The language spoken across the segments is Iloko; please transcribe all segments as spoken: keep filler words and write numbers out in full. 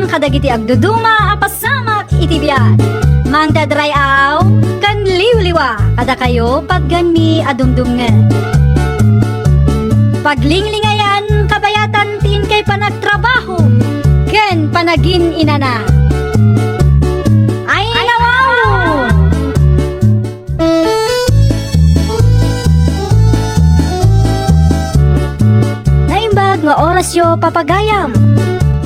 kadagiti agduduma a pasamak iti biag. Mangted ray-aw ken liwliwa kadakayo, patganmi a dumdumngeg. Paglinglingayan kabayatan ti inkay panagtrabaho ken panagin-inana. Ay, nawaw! Naimbag nga orasyo, papagayam.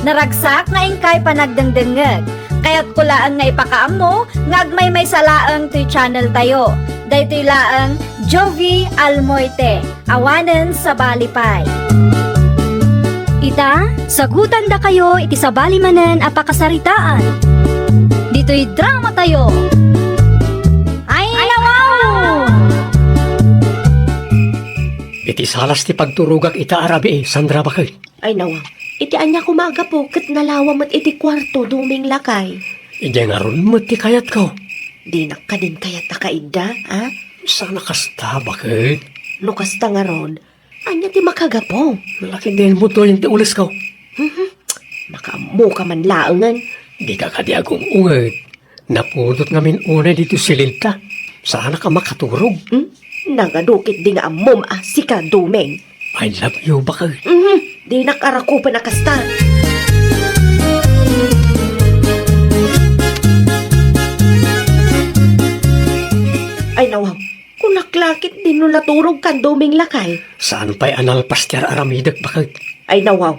Naragsak nga inkay panagdengdengngeg. Kayatko laeng nga ipakaammo nga agmaymaysa laeng toy channel tayo. Daytoy laeng Jovie Almoite, awanen sabali pay. Ita, sagutandakayo iti sabali manen a pakasaritaan. Ditoy drama tayo. Ay, nawaw! Iti salas ti pagturogak ita a rabii, Sandra, baket. Ay, nawaw. Iti ania koma a gapu ket nalawa met iti kuarto, Doming lakay? Idiay ngarud met ti kayatko. Dinak kadin kayat a kaidda, a? Saan a kasta, baket? No kasta ngarud, ania ti makagapu? Nalakidin mo to ti ulesko. Mhm. Makaammoka man laengen. Dika kadi agung-unget. Napudot ngamin unay ditoy silidta. Saanak a makaturog. Hmm? Nagadu ketdi nga ammom a sika, Doming. I love you, baket. Mhm. Dinak a rakupen a kasta. Ay, nawaw. Kunak la ketdi no naturogkan, Doming lakay. Saan pay a nalpas ti ar-aramidek, baket? Ay, nawaw.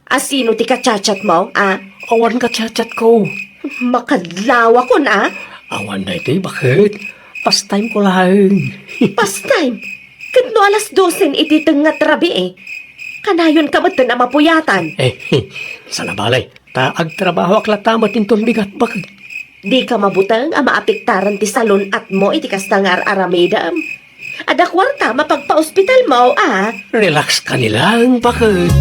A sino ti ka-chat-chat mo, a? Awan ka-chat-chat ko. Makadlawakon, a? Awan daytoy, baket? Pastime ko laeng. Pastime? Ket no alas dosen iti tengnga ti rabii, eh. Kanayon ka metten a mapuyatan. Eh, saan a bale. Ta agtrabahoak latta met inton bigat, baket. Di ka mabuteng a maapektaran ti salun-atmo iti kasta nga ar-aramidem. Adda kuarta mapagpaospitalmo, a? Relax ka ni lang, baket.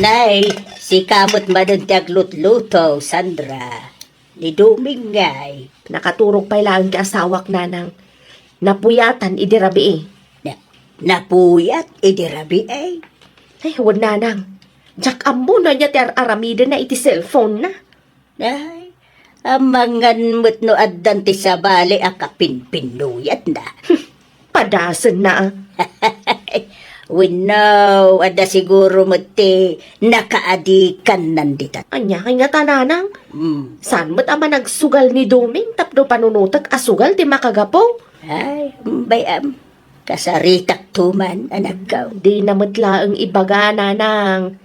Nay, sika met manen ti aglutluto, Sandra. Ni Doming ngay. Nakaturog pay laeng ti asawak, nanang. Napuyatan idi rabii. Na-, napuyat idi rabii? Ay, wen, nanang. Diak ammo no ania ti ar-aramidenna iti cellphone-na. Ay, amangan met no addan ti sabali a kapinpinnuyatna. Padasenna, a. Wenno, adda siguro met ti nakaadikannan dita. Ania kay ngata, nanang? Hmm. Saan met a managsugal ni Doming tapno panunotek a sugal ti makagapu? Ay, bay-am. Kasaritak to man, anakko. Dina met laeng ibaga, nanang.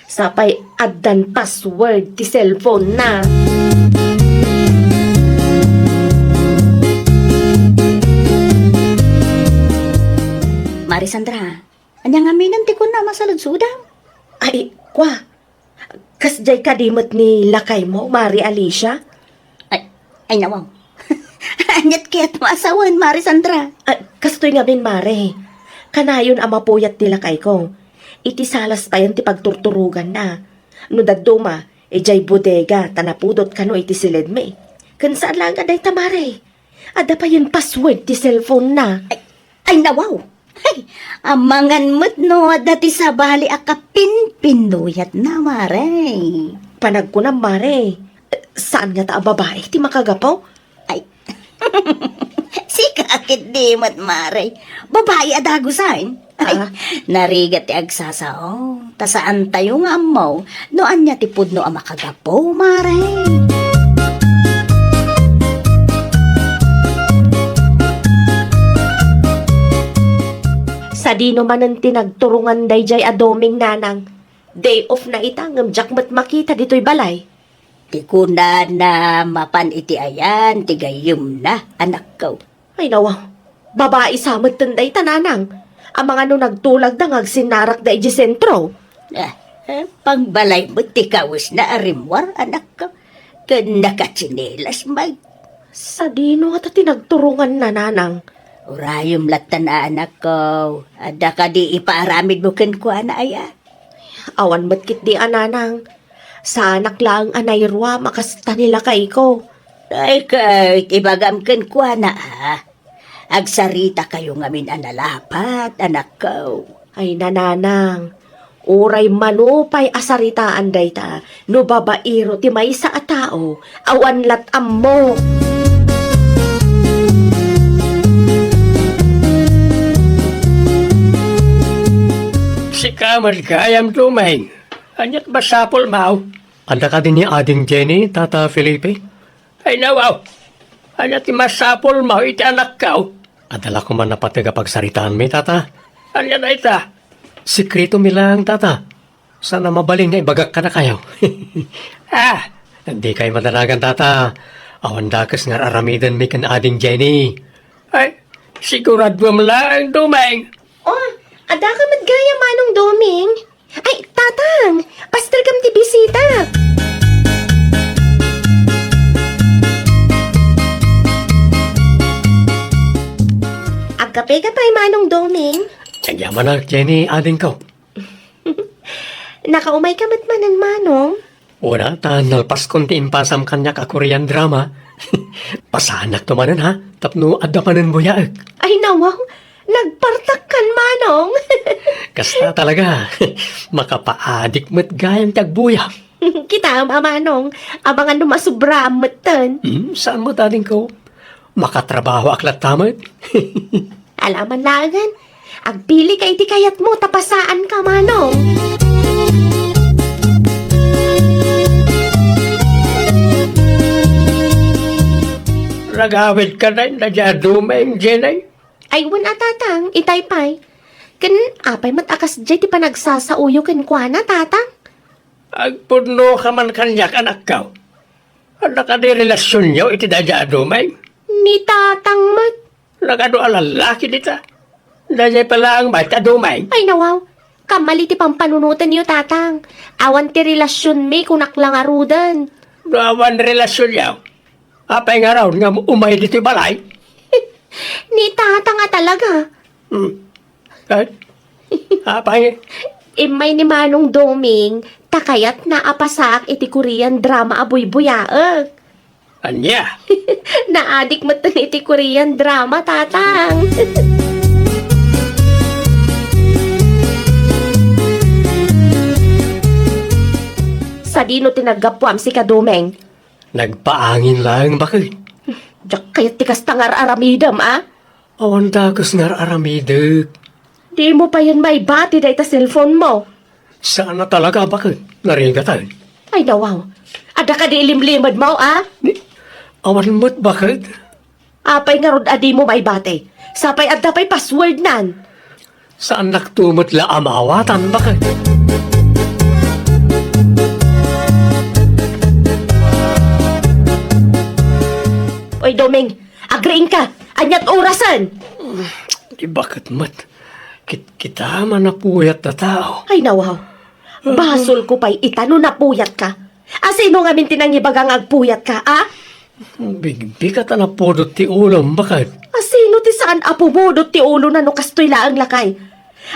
Sapay addan password ti cellphone-na. Mari Sandra, ania ngamin ti kunam a saludsodam? Ay, kua, kasdiay kadi met ni lakaymo, Mari Alicia? Ay, ay, nawaw. Aniat kayat mo a sawen, Mari Sandra? Ah, kastoy ngamin, Mare. Kanayon a mapuyat ti lakayko. Iti salas payen ti pagturturoganna. No dadduma, idiay bodega ta napudot kano iti silidmi. Ken saan laeng a dayta, Mare. Adda payen password ti cellphone-na. Ay, ay, nawaw. Ay, amangan met no adda ti sabali a kapinpinnuyatna, Mare. Panagkunam, Mare. Saan ngata a babai ti makagapu? Ay. Sika ketdi met, Mare. Babai a dagusan. Ay, ah, narigat ti agsasao. Ta saantayo nga ammo no ania ti pudno a makagapu, Mare. Sadino manen ti nagturongan daydiay a Doming, nanang? Day off na ita ngem diak met makita ditoy balay. Ti kunana, mapan iti ayan ti gayyemna, anakko. Ay, nawa, babai sa metten dayta, nanang. Amangan no nagtulagda nga agsinnarakda idiay sentro. Ah, eh, pangbalay met ti kawesna a rimmuar, anakko. Ken nakatsinelas met. Sadino ngata ti nagturonganna, nanang? Urayem latta, anakko. Adda kadi ipaaramidmo kenkuana, aya? Awan met ketdi a, nanang. Saanak laeng a nairuam a kasta ni lakayko. Ay, ket ibagam kenkuana, a. Agsaritakayo ngamin a nalapat, anakko. Ay, nanang, uray mano pay a saritaan dayta, no babaero ti maysa a tao, awan lat ammo. Sika met gayam, Domeng. Aniat masapulmo? Adda kadi ni Ading Jenny, Tata Felipe? Ay, nawaw. Ania ti masapulmo iti anakko? Adda la koma napateg a pagsaritaanmi, Tata. Ania dayta? Sekreto mi lang, Tata. Saan a mabalin nga ibagak kadakayo. Ah! Dikay madanagan, Tata. Awan dakes nga ar-aramidenmi ken Ading Jenny. Ay, siguraduem laeng, Domeng. Oh, adda ka met gayam, Manong Domeng. Ay, Tatang, pastelkam ti bisita. Agkape ka pay, Manong Domeng. Agyamanak, Jenny, adingko. Nakaumayka met manen, Manong? Wen a, ta nalpaskon ti impasam kaniak a Korean drama. Pasaannakto manen, ha? Tapno adda manen buyaek. Ay, nawaw. Nagpartakkan, Manong. Kasta talaga. Makapaadik met gayam ti agbuya. Kitaem a, Manong. Amangan no masubraam metten. Hmm, saan met adingko? Makatrabahoak latta met. Alaman laengen, agpilika iti kayatmo ta pasaanka, Manong. Nagawidka dayta a Domeng, Jenny? Ay, wen a, Tatang, itay pay. Ken apay met a kasdiay ti panagsasaoyo kenkuana, Tatang? Agpudnoka man kaniak, anakko. Adda kadi relasionyo iti daydiay a Domeng? Ni Tatang met. Nagadu a lallaki dita. Daydiay pay laeng met a Domeng. Ay, nawaw. Kammali ti pampanunotenyo, Tatang. Awan ti relasionmi, kunak la ngaruden. No awan relasionyo, apay ngarud nga umay ditoy balay? Ni Tatang a talaga. Hmm. Ay, apay? Immay ni Manong Doming, ta kayatna a pasaak iti Korean drama a buybuyaek. Ania? Naadik metten iti Korean drama, Tatang. Sadino ti naggapuam, sika, Domeng? Nagpaangin laeng, baket. Diak kayat ti kasta nga ar-aramidem, a? Awan dakes nga ar-aramidek. Dimo payen maibati dayta cellphone mo. Saan a talaga, baket. Narigatan. Ay, nawaw. Adda kadi ilimlimedmo, a? Ni, awan met, baket. Apay ngarud a dimo maibati? Sapay adda pay passwordnan. Saannakto met la a maawatan, baket. Oy, Doming, agriingka. Aniat orasen? Di baket met. Kit-, kita man a puyat a tao. Ay, nawaw. Basolko pay ita no napuyatka. Asino ngamin ti nangibaga nga agpuyatka, a? Bigbigata napudot ti ulom, baket. Asino ti saan a pumudot ti ulona no kastoy laeng, lakay?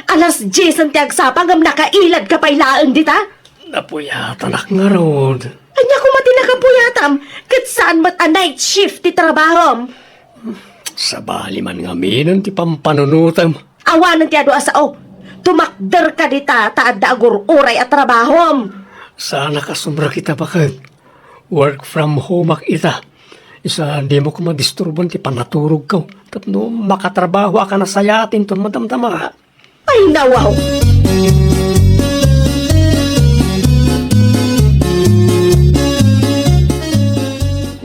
Alas diesen ti agsapa ngem nakailadka pay laeng dita? Napuyatanak ngarud. Ania koma ti nakapuyatam? Ket saan met a night shift ti trabahom? Sabali man ngaminen ti pampanunotem. Awanen ti adu a sao. Tumakderka dita ta adda agur-uray a trabahom. Saanak a sobra kita, baket. Work from home ak ita. Isu a dimo koma disturban ti panaturogko. Tapno makatrabahoak a nasayaat inton madamdama. Ay, nawaw!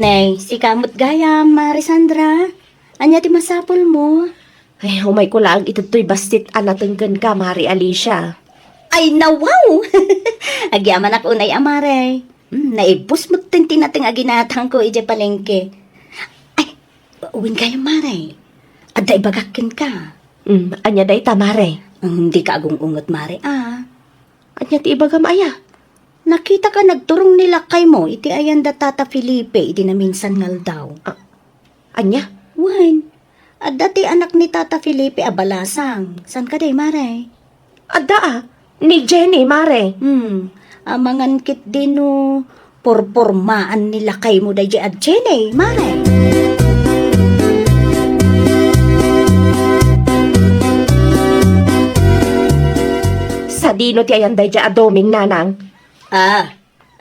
Nay, sika met gayam, Mare Sandra. Ania ti masapulmo? Ay, umayko laeng itedtoy bassit a nateng kenka, Mare Alicia. Ay, nawaw! Agyamanak unay a, Mare. Hmm, naibus metten ti nateng a ginatangko idiay palengke. Ay, wen gayam, Mare. Adda ibagak kenka. Hmm, ania dayta, Mare? Hmm, dika agung-unget, Mare, a. Ania ti ibagam aya? Nakitak a nagturong ni lakaymo iti ayan da Tata Felipe iti naminsan nga aldaw. A-, ania? Wen, adda ti anak ni Tata Felipe a balasang. Saan kadi, Mare? Adda a, ni Jenny, Mare. Hmm, amangan ketdi no purpurmaan ni lakaymo daydiay a Jenny, Mare. Dino ti ayan daydiay a Doming, nanang? Ah,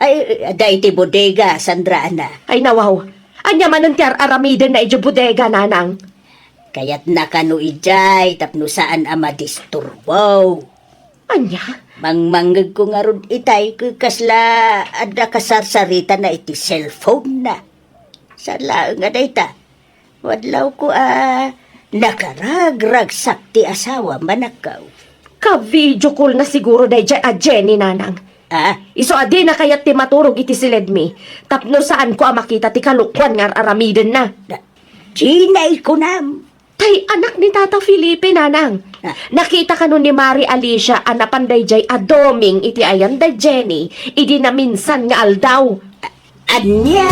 ay, adda iti bodega, Sandra, ana. Ay, nawaw. Ania manen ti ar-aramidenna idiay bodega, nanang? Kayatna kano idiay tapno saan a madisturbo. Ania? Mangmangngegko ngarud itay, kasla adda kasarsaritana iti cellphone-na. Saan laeng a dayta. Wadlawko a nakaragragsak ti asawam, manakkaw. Ka-video call-na siguro daydiay a Jenny, nanang. Ah? Isu a dina kayat ti maturog iti siledmi, tapno saanko a makita ti kalokuan nga ar-aramidenna. Da-, Jenny, kunam. Tay anak ni Tata Felipe, nanang. Ah. Nakita kano ni Mari Alicia a napan daydiay a Doming iti ayan da Jenny idi naminsan nga aldaw? Ania?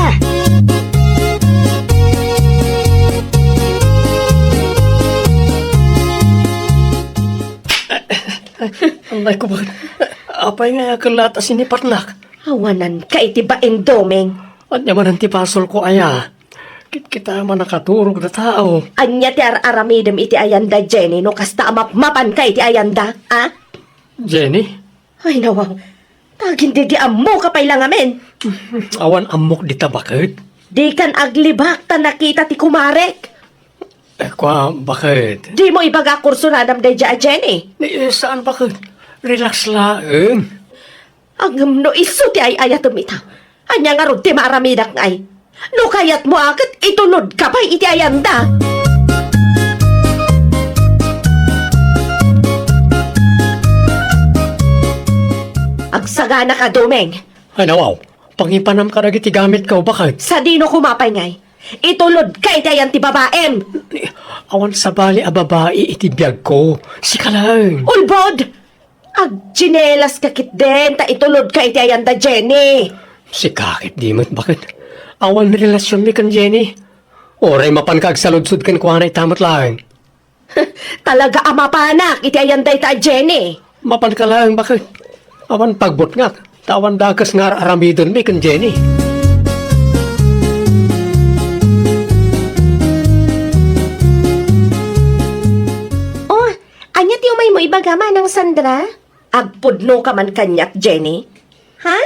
Anay ko man. Apay nga ken latta sinipatnak? Awananka iti bain, Doming. Ania manen ti basolko aya? Kitkitaem a nakaturog da tao. Ania ti ar-aramidem iti ayan da Jenny no kasta a mapmapanka iti ayan da, a? Jenny? Ay, nawaw. Tagin didi ammoka pay la ngamin. Awan ammok dita, baket. Dikan aglibak ta nakita ti kumarek. Eh, kua, baket. Dimo ibaga kursunadam daydiay a Jenny. Eh, saan, baket? Relax laeng. Ngem no isu ti ay-ayatem ita, ania ngarud ti maaramidak ngay? No kayatmo a ket itulodka pay iti ayanda. Agsaganaka, Doming. Ay, nawaw. Pangipanam kadagiti gamitko, baket. Sadino koma pay ngay? Itulodka iti ayan ti babaim. Awan sabali a babai iti biagko. Sika laeng. Ulbod! Agtsinelas ka ketdin, ta itulodka iti ayanda Jenny. Sika ket di met, baket. Awan relasionmi ken Jenny. Uray mapanka agsaludsod kenkuana ita met laeng. Talaga a mapanak iti ayanda ita a Jenny. Mapanka laeng, baket. Awan pagbutngak, ta awan dakes nga ar-aramidenmi ken Jenny. Oh, ania ti umaymo ibaga, Manang Sandra? Agpudnoka man kaniak, Jenny? Ha?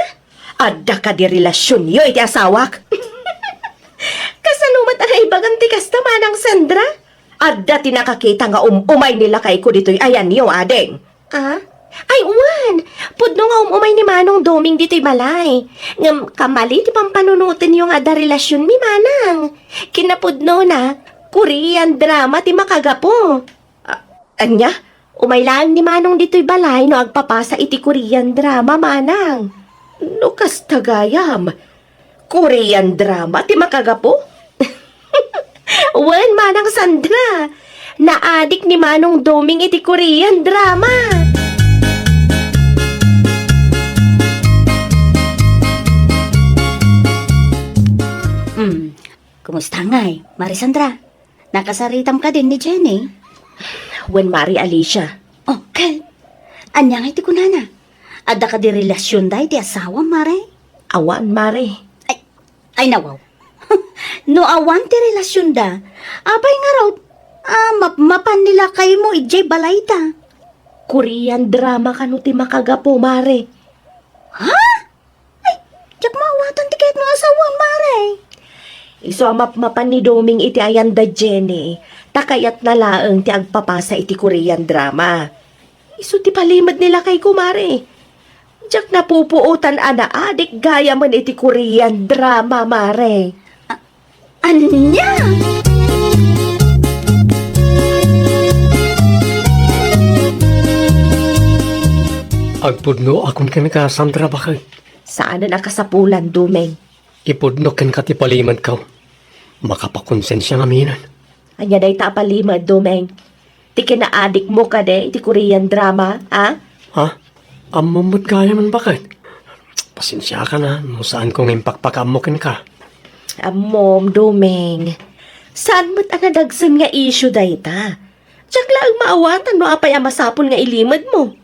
Adda kadi relasionyo iti asawak? Kasano met a naibagam ti kasta, Manang Sandra? Adda ti nakakita nga um-umay ni lakayko ditoy ayanyo, ading. Ah? Ay, wen! Pudno nga um-umay ni Manong Doming ditoy balay. Ngem kamali ti pampanunotenyo nga adda relasionmi, Manang. Kinapudnona, Korean drama ti makagapu. A-, ania? Umay laeng ni Manong ditoy balay no agpapasa iti Korean drama, Manang. No kasta gayam, Korean drama ti makagapu? Wen, Manang Sandra, naadik ni Manong Doming iti Korean drama. Hmm, kumusta ngay, Mari Sandra? Nakasaritam kadin ni Jenny? Wen, Mari Alicia. Oh, ket ania ngay ti kunana? Adda kadi relasionda iti asawam, Mari? Awan, Mari. Ay, ay, nawaw. No awan ti relasionda, apay ngarud a mapmapan ni lakaymo idiay balayda? Korean drama kano ti makagapu, Mari. Ha? Ay, diak maawatan ti kayatmo a sawen, Mare. Isu a mapmapan ni Doming iti ayanda Jenny, ta kayatna laeng ti agpapasa iti Korean drama. Isu ti palimed ni lakayko, Mare. Diak napupuotan a naadik gayamen iti Korean drama, Mare. A-, ania? Agpudno akon kenka, Sandra, baket. Saanen a kasapulan, Doming. Ipudno kenka ti palimedko. Makapakonsensia ngamin. Ania dayta a palimed, Doming? Ti kinaadikmo kadi iti Korean drama, a? Ha? Ammom met gayamen, baket. Pasensiakan a no saanko nga impakpakaammo kenka. Ammom, Doming. Saan met a nadagsen nga issue dayta. Diak laeng maawatan no apay a masapul nga ilimedmo.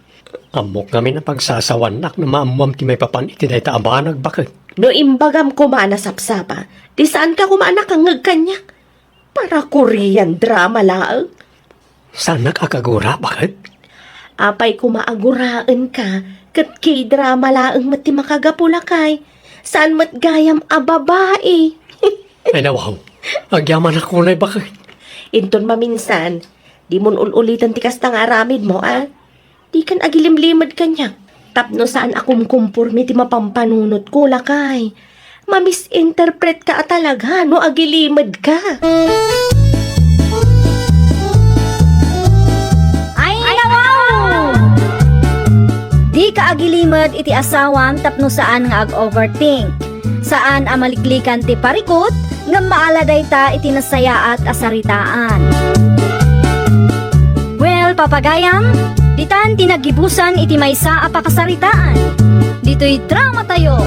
Ammok ngamin a pagsasawanak no maammoam ti maipapan iti dayta a banag, baket. No imbagam koma a nasapsapa, ti saanka koma a nakangngeg kaniak. Para Korean drama laeng. Saanak a kagura, baket? Apay koma a guraenka, ket K-drama laeng met ti makagapu, lakay. Saan met gayam a babai. Ay, nawaw. Agyamanak unay, baket. Inton maminsan, dimon ul-uliten ti kasta nga aramidmo, a? Dikan agilimlimed kaniak. Tapno saan a kumkumpormi ti mapampanunotko, lakay. Ma-misinterpretka a talaga no agilimedka. Ay, nawaw! Dika agilimed iti asawam tapno saan nga ag-overthink. Saan a maliklikan ti parikut, ngem maala dayta iti nasayaat a saritaan. Well, papagayam, ditan ti naggibusan iti maysa a pakasaritaan. Ditoy drama tayo.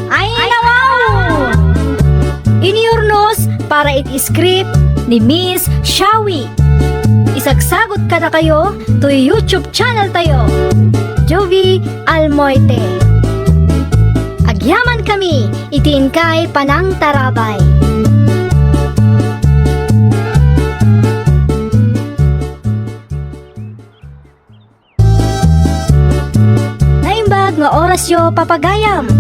Ay, nawaw! Iniurnos para iti script ni Miss Shawi. Isagsagot kadakayo toy YouTube channel tayo, Jovi Almoite. Agyaman kami iti inkay panangtarabay. Naimbag nga orasyo, papagayam.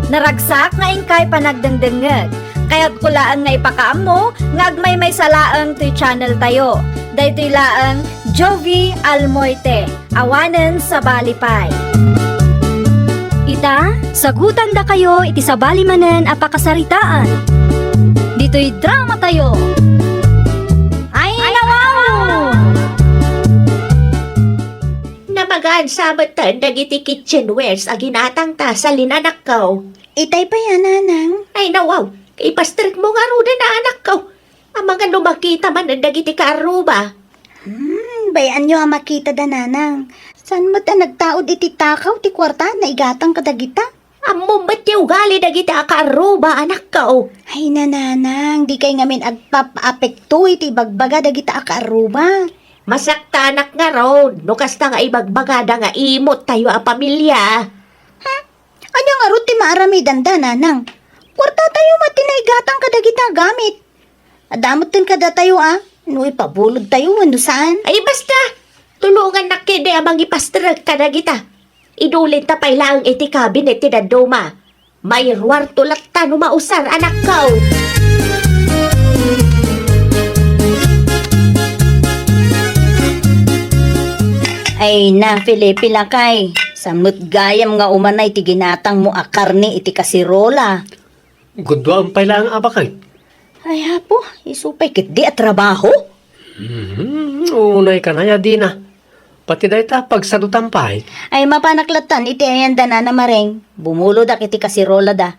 Naragsak nga inkay panagdengdengngeg. Kayatko laeng nga ipakaammo nga agmaymaysa laeng toy channel tayo. Daytoy laeng Jovi Almoite, awanen sabali pay. Ita, sagutandakayo iti sabali manen a pakasaritaan. Ditoy drama tayo. Ay, nawaw! Namagaan sa met dagiti kitchenwares a ginatangta, saan, anakko? Itay pay a, nanang. Ay, nawaw, ipastrekmo ngaruden a, anakko. Amangan no makita man dagiti kaarruba. Hmm, bay-anyo a makitada, nanang. Saan met a nagtaud iti takaw ti kuarta a naigatang kadagita? Ammom met ti ugali dagiti a kaarruba, anakko. Ay, nanang, dikay ngamin agpap-apekto iti ibagbaga dagita a kaarruba. Masaktanak ngarud no kasta nga ibagbagada nga imot tayo a pamilia. Ha? Ania ngarud ti maaramidanda, nanang? Kuarta tayo met ti naigatang kadagita a gamit. Adda metten kadatayo a no ipabulod tayo wenno saan. Ay, basta! Tulongannak ketdi a mangipastrek kadagita. Idulinta pay laeng iti kabinet ti dadduma. Mairuarto latta no mausar, anakko. Ay na, Felipe lakay, saan met gayam nga umanay ti ginatangmo a karne iti kasirola. Gudduaem pay laeng a baket. Ay, apo, isu pay ketdi a trabaho? Mhm, unay kanaya, Dina. Pati dayta, pagsadutan pay. Ay, mapanak lattan iti ayanda, Nana Mareng. Bumulodak iti kasirolada.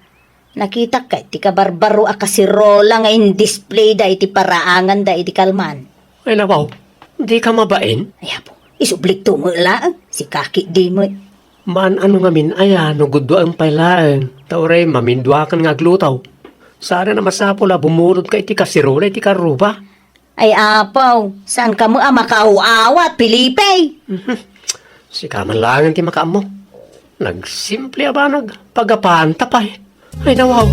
Nakitak kay ti kabarbaro a kasirola nga in-displayda iti paraanganda iti kalman. Ay, nawaw, dika mabain? Ay, apo, isublikto met laeng, sika ketdi met. Maan-ano ngamin aya no gudduaem pay laeng, ta uray maminduakan nga agluto. Saan a masapul a bumulodka iti kasirola iti kaarruba. Ay, apo, saanka met a makaaw-awat, Felipe? Mhm. Sika man laengen ti makaammo. Nagsimple a banag, pagapanta pay. Ay, nawaw.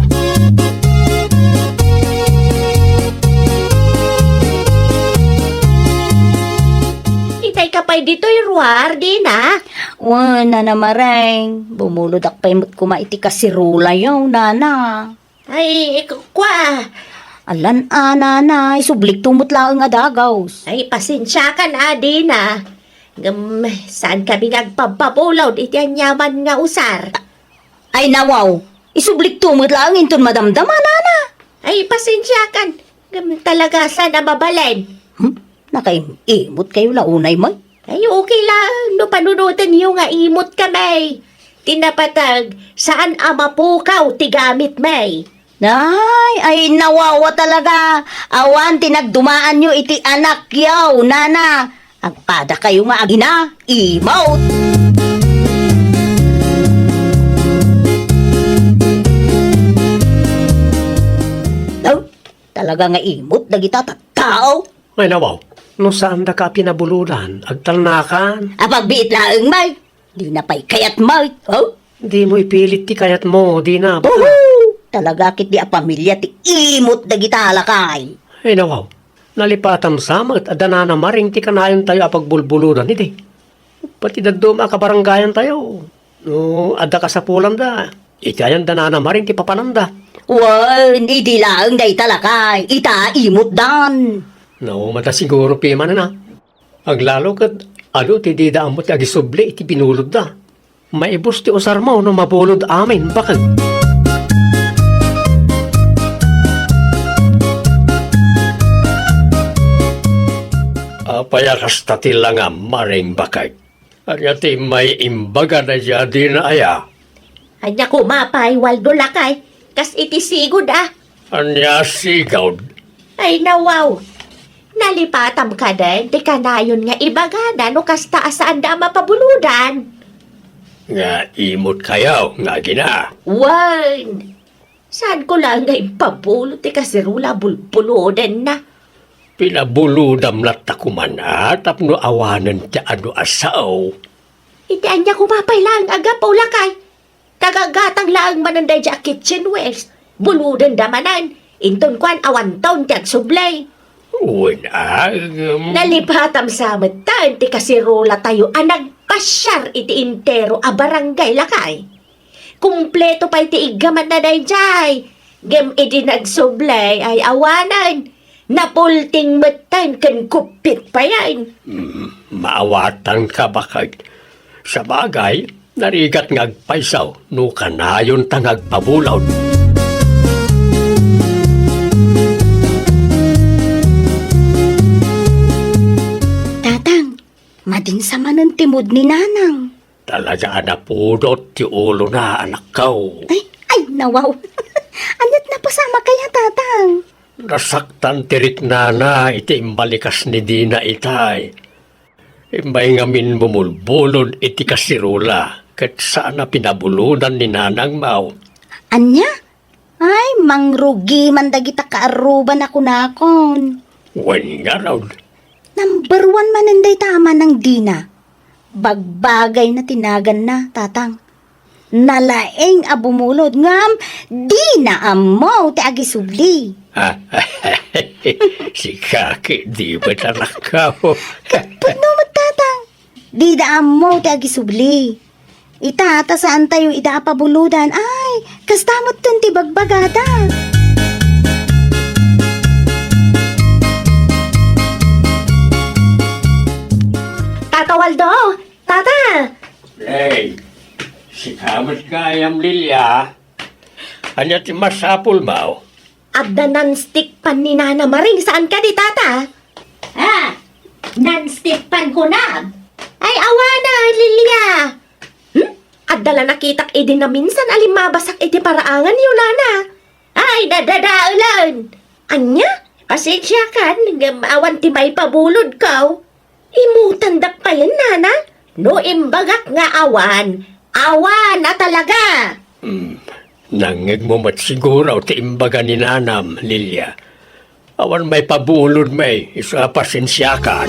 Itay ka pay ditoy ruar, Dina? Wen, Nana Mareng, bumulodak pay met koma iti kasirolayo, Nana. Ay, ku-, kua. Alan, a, Nana, isublikto met laeng a dagaws. Ay, pasensiakan a, Dina. Ngem, saan kami nga agpabpabulod iti aniaman nga usar? Ay, nawaw, isublikto met laeng inton madamdama, Nana. Ay, pasensiakan. Ngem talaga, saan a mabalin? Hmm? Nakaim-imot kayo la unay met? Ay, okay lang no panunotenyo nga imot kami. Ti napateg, saan a mapukaw ti gamitmi. Ay, ay, nawawa talaga. Awan ti nagdumaanyo iti anakyo, Nana. Agpadakayo nga agina, imot. Oh, talaga nga imot dagita tattao. Ay, nawaw. No saandaka a pinabulodan, agtalnakan. Apagbiit laeng, Mike. Dina pay kayat, Mike. Oh? Dimo ipilit ti kayatmo, Dina. Baka Uhu! Talaga ketdi a pamilia ti imot dagita a lakay. Ay, nawaw. Nalipatam sa met a danana maring ti kanayontayo a pagbulbuludan idi. Pati dadduma a kabarangayantayo, no adda kasapulanda, iti ayan danana maring ti papananda. Wen, idi laeng dayta lakay, ita imutdan. Naumada siguro pimanen a. Aglalo ket adu ti dida ammo ti agisubli iti binulodda. Maibus ti usarmo no mabulod amin, bakek. Apay a kasta ti langam, Maring Bakek? Ania ti maimbagana daydiay dina aya? Ania koma pay, Waldo lakay, kas iti sigud a. Ania sigud? Ay, nawaw. Nalipatam kadin ti kanayon nga ibagana no kasta a saanda a mapabulodan. Nga imutkayo nga agina? Wen, saanko laeng nga impabulod ti kaserola a bulbulodenna. Pinabulodam latta koman a tapno awanen ti adu a sao. Iti ania koma pay laeng a gapu, lakay? Nagagatang laeng manen daydiay a kitchenware. Bulodenda manen, inton kuan awan taon ti agsubli. Wen, a, ngem. Nalipatam sa metten ti kaserolatayo a nagpasiar iti entero a barangay, lakay. Kompleto pay ti iggamanna daydiay. Ngem idi nagsubli ay awanen. Napulting metten ken kuppit payen. Mm, maawatanka, bakek. Sabagay, narigat nga agpayso no kanayonta nga agpabulod. Tatang, madin sa manen ti mood ni Nanang. Talaga a napudot ti ulona, anakko. Ay, ay, nawaw. Aniat napasamak kaya, Tatang? Nasaktan ti riknana iti imbalikas ni Dina itay. Imbay ngamin bumulbulod iti kaserola, ket saan a pinabulodan ni Nanang Mau. Ania? Ay, mangrugi man dagita kaarruba a kunakon. Wen ngarud. Number one manen dayta a Manang Dina. Bagbagayna ti naganna, Tatang. Nalaing a bumulod, ngem dina ammo ti agisubli. Sika ketdi met, anakko. Ket pudno met, Tatang. Dida ammo ti agisubli. Ita, ta saantayo ida a pabulodan. Ay, kasta metten ti bagbagada. Tata Waldo, Tata! Hey, sika met gayam, Lilia. Ania ti masapulmo? Adda non-stick pan ni Nana Maring, saan kadi, Tata? Ah, non-stick pan kunam? Ay, awanen, Lilia. Hmm? Adda la nakitak idi naminsan a limmabasak iti paraanganyo, Nana. Ay, dadadaelen. Ania? Pasensiakan, ngem awan ti maipabulodko. Imutanda payen, Nana? No imbagak nga awan, awan a talaga! Hmm, nangngegmo met siguro ti imbaga ni Nanam, Lilia. Awan maipabulod met, isu a pasensiakan.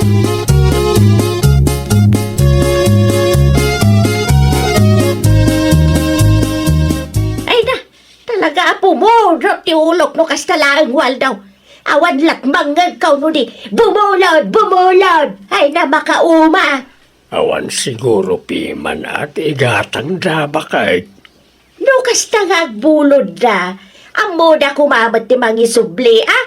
Ay na, talaga a pumudot ti ulok no kasta laeng, Waldo. Awan lat mangngegko no di, "Bumulod! Bumulod!" Ay na, makauma! Awan siguro piman a ti igatangda, baket. No kasta nga agbulodda, ammoda koma met ti mangisubli, a?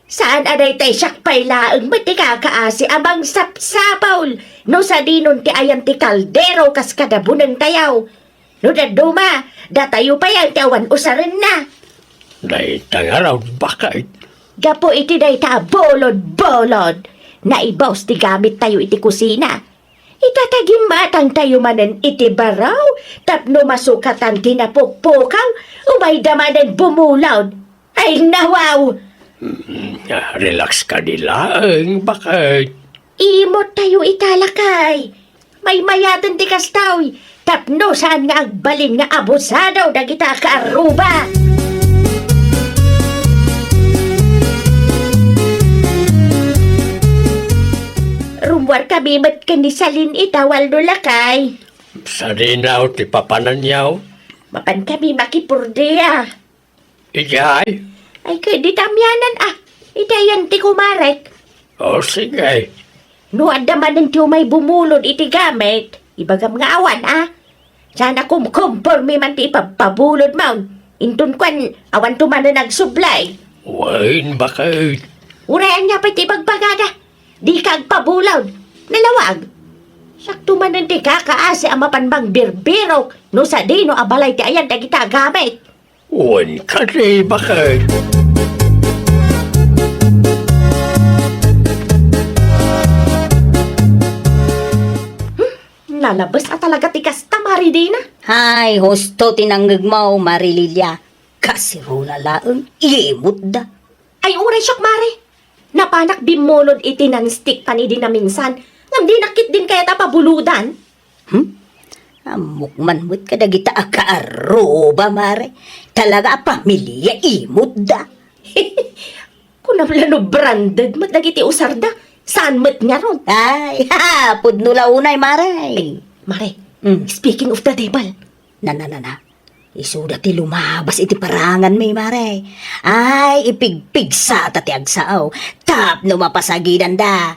Saan a daytay siak pay laeng met ti kakaasi a mangsapsapul no sadinon ti ayan ti kaldero kas kada bunengtayo. No dadduma, datayo pay ti awan usarenna. Dayta ngarud, baket. Gapu iti dayta a bulod-bulod, naibus ti gamittayo iti kusina. Ita ta gimmatangtayo manen iti baro tapno masukatan ti napukpukaw, umayda manen bumulod. Ay, nawaw! Mm, ah, relax kadi laeng, baket. Imut tayo ita, lakay. Maymayaten ti kastoy, tapno saan nga agbalin nga abusado dagita kaarruba. Rummuar kami met ken ni Salin ita, Waldo, lakay. Sadinaw ti papananyo? Mapan kami makipurdia. Idiay? Ay, kadi ta amianan, a. Iti ayan ti kumarek. O, sige. No adda manen ti umay bumulod iti gamit, ibagam nga awan, a? Saan a kumkompormi man ti ipabpabulod mo. Inton kuan, awan to manen agsublay. Wen, baket. Uray ania pay ti ibagbagada. Dika agpabulod. Nalawag. Siak to manen ti kakaasi a mapan mangbirbirok no sadino a balay ti ayan dagita a gamit. Wen kadi, baket. Hmm, nalabes a talaga ti kasta, Mari Dina. Hay, husto ti nangngegmo, Mari Lilia. Kasirula laeng, imotda. Ay, uray siak, Mari. Napanak bimmulod iti nonstick pan idi naminsan, ngem dinak ketdin kayat a pabulodan. Hmm? Ammok man met kadagita a kaarruba, Mare. Talaga a pamilia imotda. Kunam la no branded met dagiti usarda. Saan met ngarud? Ay, ha, pudno la unay, Mare. Ay, Mare, Mm. speaking of the devil. Na, na, na, na. Isuda ti lumabas iti paranganmi, Mare. Ay, ipigpigsata ti agsao tapno mapasagidanda.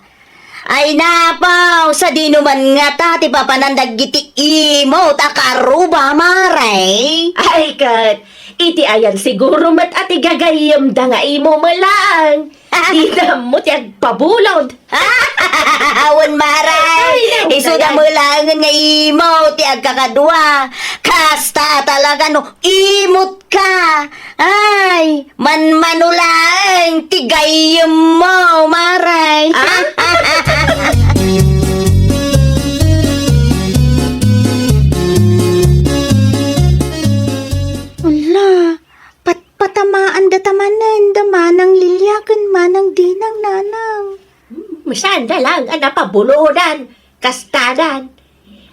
Ay, napaw, sadino man ngata ti papanan dagiti imot a kaarruba, Mare? Ay, ket, iti ayan siguro met a ti gagayyemda nga imo met laeng. Dida ammo ti agpabulod. Awan, Mare. Ay, naunay. Isuda met laengen nga imo ti agkakadua. Kasta talaga no imot ka. Ay, manmano laeng ti gayyemmo, Mare. Ah? Ala, pat-, patamaandata manen da Manang Lilia ken Manang Dinang, Nanang. Hmm, saan da laeng a napabulodan, kastadan.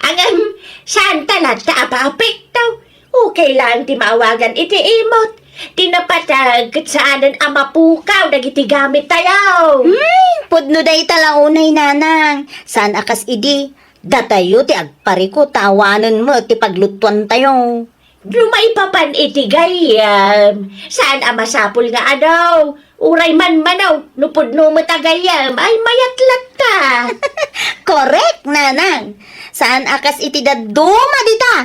Ngem, saan talaga a maapekto? Okay lang ti maawagan iti imot. Ti napateg ket saanen a mapukaw dagiti gamit tayo. Hmm, pudno dayta la unay, Nanang. Saan a kas idi, datayo ti agparikut ta awanen met ti paglutuan tayo. No maipapan iti gayyem, saan a masapul nga adu, uray manmano, no pudno met a gayyem, ay mayat latta. Korek, Nanang. Saan a kas iti dadduma dita.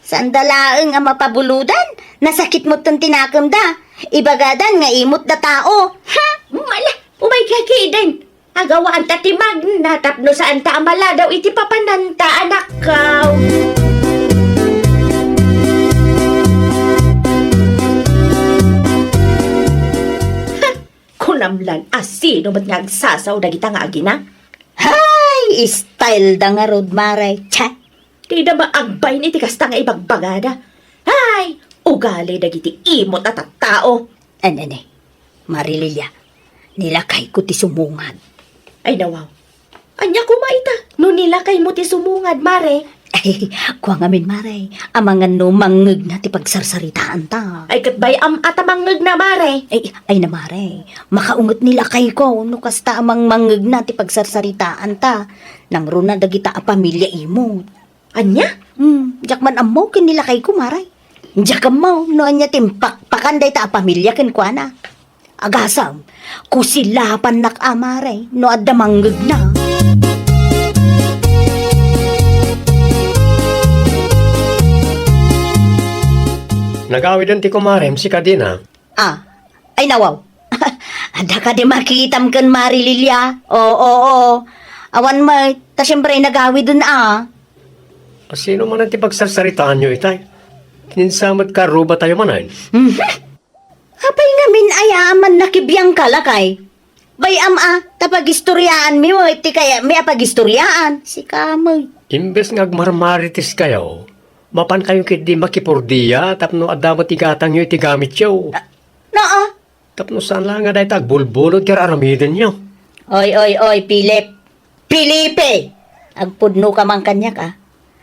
Saan da laeng a mapabulodan, nasakit met ti nakemda. Ibagadan nga imot da tao. Ha? Mala, umay ka ketdin. Agawaanta ti magna tapno saanta a maladaw iti papananta, anakko. Ha! Kunam lan a sino met nga agsasaw dagita nga agina? Hay! Style da ngarud, Mare. Cha! Dida maagbain iti kasta nga ibagbagada. Hay! Ugali dagiti imot a tattao. Anene, Mare Lilia, nilakayko ti sumungad. Ay, nawaw. Ania koma ita, no nilakaymo ti sumungad, Mare? Ay, kua ngamin, Mare, amangan no mangngegna ti pagsarsaritaanta. Ay, ket bay-am a ta mangngegna, Mare. Ay, ay na, Mare, makaunget nilakayko no kasta a mangngegna ti pagsarsaritaanta. Nangruna dagita a pamilia imo. Ania? Hmm, diak man ammo ken nilakayko, Mare. Diak ammo no ania ti impakpakan dayta a pamilia kenkuana. Agasem, kusilapannak a, Mare, no adda mangngegna. Nagawiden ti kumarem, sika Dina. Ah, ay nawaw. Adda kadi makitam ken Mare Lilia? Oo, oo. Awan met, ta siempre nagawiden a. Kasino manen ti pagsarsaritaanyo itay? Kinsa met kaarrubatayo manen? Mhm. Apay ngamin aya a mannakibiangka, lakay? Bay-am a, ta pagistoriaanmi met ti kayatmi a pagistoriaan. Sika met. Imbes nga agmarmariteskayo, mapankayo ketdi makipurdia tapno adda met ti gatangyo iti gamityo. Ah, naa. Tapno saan la nga dayta agbulbulod ti ar-aramidenyo. Oy, oy, oy, Pilip. Pilipe! Agpudnoka man kaniak, a.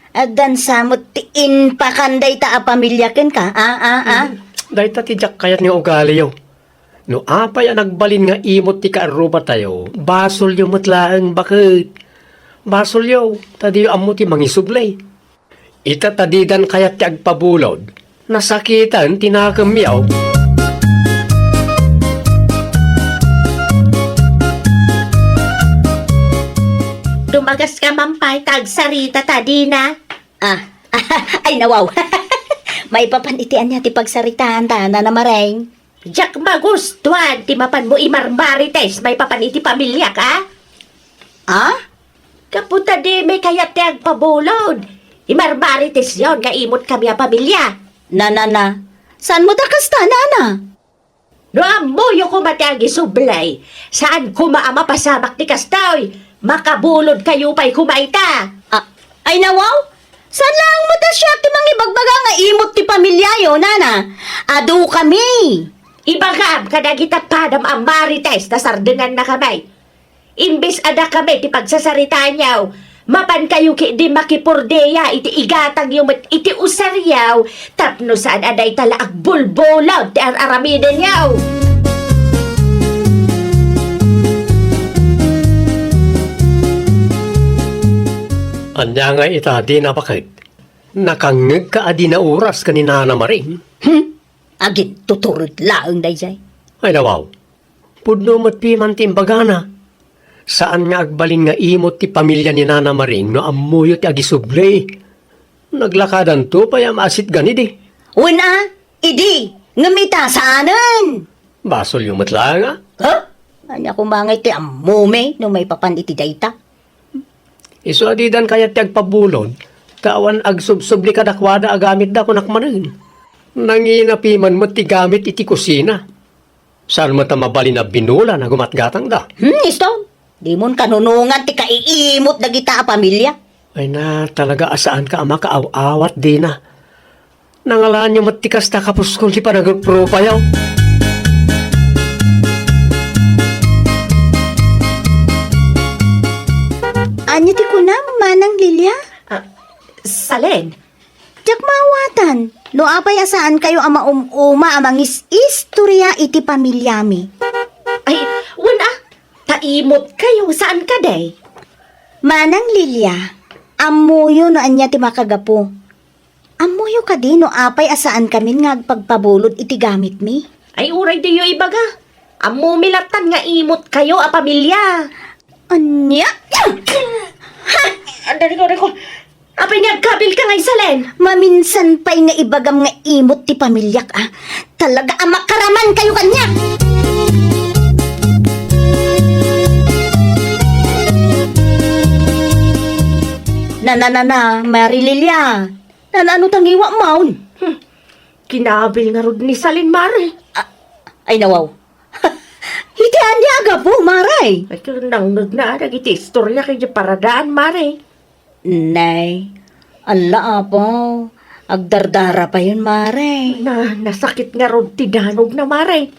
Addan sa met ti impakan dayta a pamilia kenka, a, a, a. Dayta ti diak kayat nga ugaliyo. No apay a nagbalin nga imot ti kaarrubatayo, basolyo met laeng baket. Basolyo, ta diyo ammo ti mangisubli. Ita ta didan kayat ti agpabulod, nasakitan ti nakemyo. Agas ka man pay ta agsarita ta dina. Ah, ay nawaw. Maipapan iti ania ti pagsaritaan ta, Nana Mareng? Diak magustuan ti mapanmo imarmarites maipapan iti pamiliak, a? Ah? Gapu ta dimi kayat ti agpabulod. Imarmaritesyon nga imutkami a pamilia. Nanana, saanmo ta kasta, Nana? No ammoyo koma ti agisubli, saan koma a mapasamak ti kastoy. Makabulod kayo pay koma ita. Ah, ay nawaw? Saan laeng met a siak ti mangibagbaga nga imut ti pamiliayo, Nana? Adu kami. Ibagam kadagita padam a marites ta sardenganna kami. Imbes a dakami ti pagsasaritaanyo, mapan kayo ketdi makipurdia iti igatangyo met iti usaryo tapno saan a dayta la agbulbulod ti ar-aramidenyo. Ania nga ita, dina baket? Nakangngegka a dina oras ken ni Nana Maring? Hmm? Agintuturo laeng daydiay. Ay, nawaw. Pudno met piman ti imbagana. Saan nga agbalin nga imut ti pamilia ni Nana Maring no ammoyo ti agisubli. Naglakadanto pay a maasitgan idi. Wen a, idi, ngem ita saanen. Basolyo met laeng a. Ha? Ania koma ngay ti ammomi no maipapan iti dayta? Isu a didan kayat ti agpabulod, ta awan agsubsubli kadakuada a gamitda, kunak manen. Nangina piman met ti gamit iti kusina. Saan met a mabalin a binulan a gumatgatangda? Hmm, isu? Dimon kanunongan ti kaiimut dagita a pamilia. Ay na, talaga a saanka a makaaw-awat, dina. Nangalaanyo met ti kasta kapuskol ti panagrupropayo. Ania ti kunam, Manang Lilia? Ah, Salen. Diak maawatan no apay a saankayo a maum-uma a mangis-istoria iti pamiliami. Ay, wen a, ta imutkayo, saan kadi? Manang Lilia, ammoyo no ania ti makagapu. Ammoyo kadi no apay a saankamin nga agpagpabulod iti gamitmi? Ay, uray diyo ibaga. Ammomi lattan nga imutkayo a pamilia. Ania? Ha! Adariko, adariko. Apay nga agkabilka nga, Salen? Maminsan pay nga ibagam nga imut ti pamiliak, a. Talaga a makaramankayo kaniak! Nananana, Mari Lilia. Nanaano ta ngiwat maon? Hmm. Kinabil ngarud ni Salen, Mare. Ah, ay, nawaw. Iti ania a gapu, Mare? Ay, nangngegna dagiti istoria ken paradaan, Mare. Nay, alla, Apo. Agdardara payon, Mare. Na, nasakit ngarud ti danogna, Mare.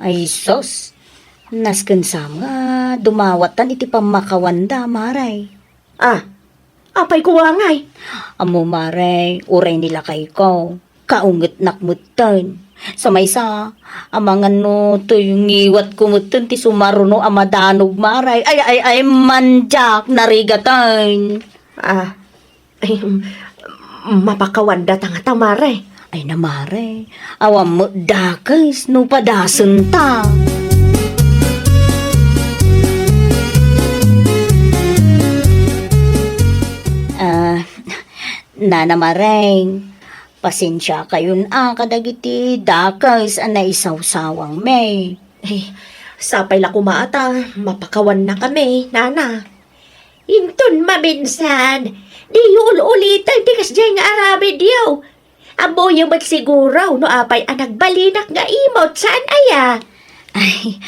Ay, sus. Nasken sa nga dumawattan iti pammakawanda, Mare. Ah, apay kua ngay? Ammo, Mare, uray ni lakayko, kaungetnak metten. Sa maysa, amangan no toy ngiwatko metten ti sumaruno a madanog, Mare. Ay, ay, ay, mandiak, narigaten. Ah, ay, mapakawanda ta ngata, Mare. Ay na, Mare, awan met dakes no padasenta. Ah, Nana Mareng, pasensiakayon a kadagiti dakes a naisawsawangmi. Eh, sapay la koma ta mapakawannakami, Nana. Inton maminsan, diyo ul-uliten ti kasdiay nga aramidyo. Ammoyo met siguro no apay a nagbalinak nga imut, saan aya? Ay,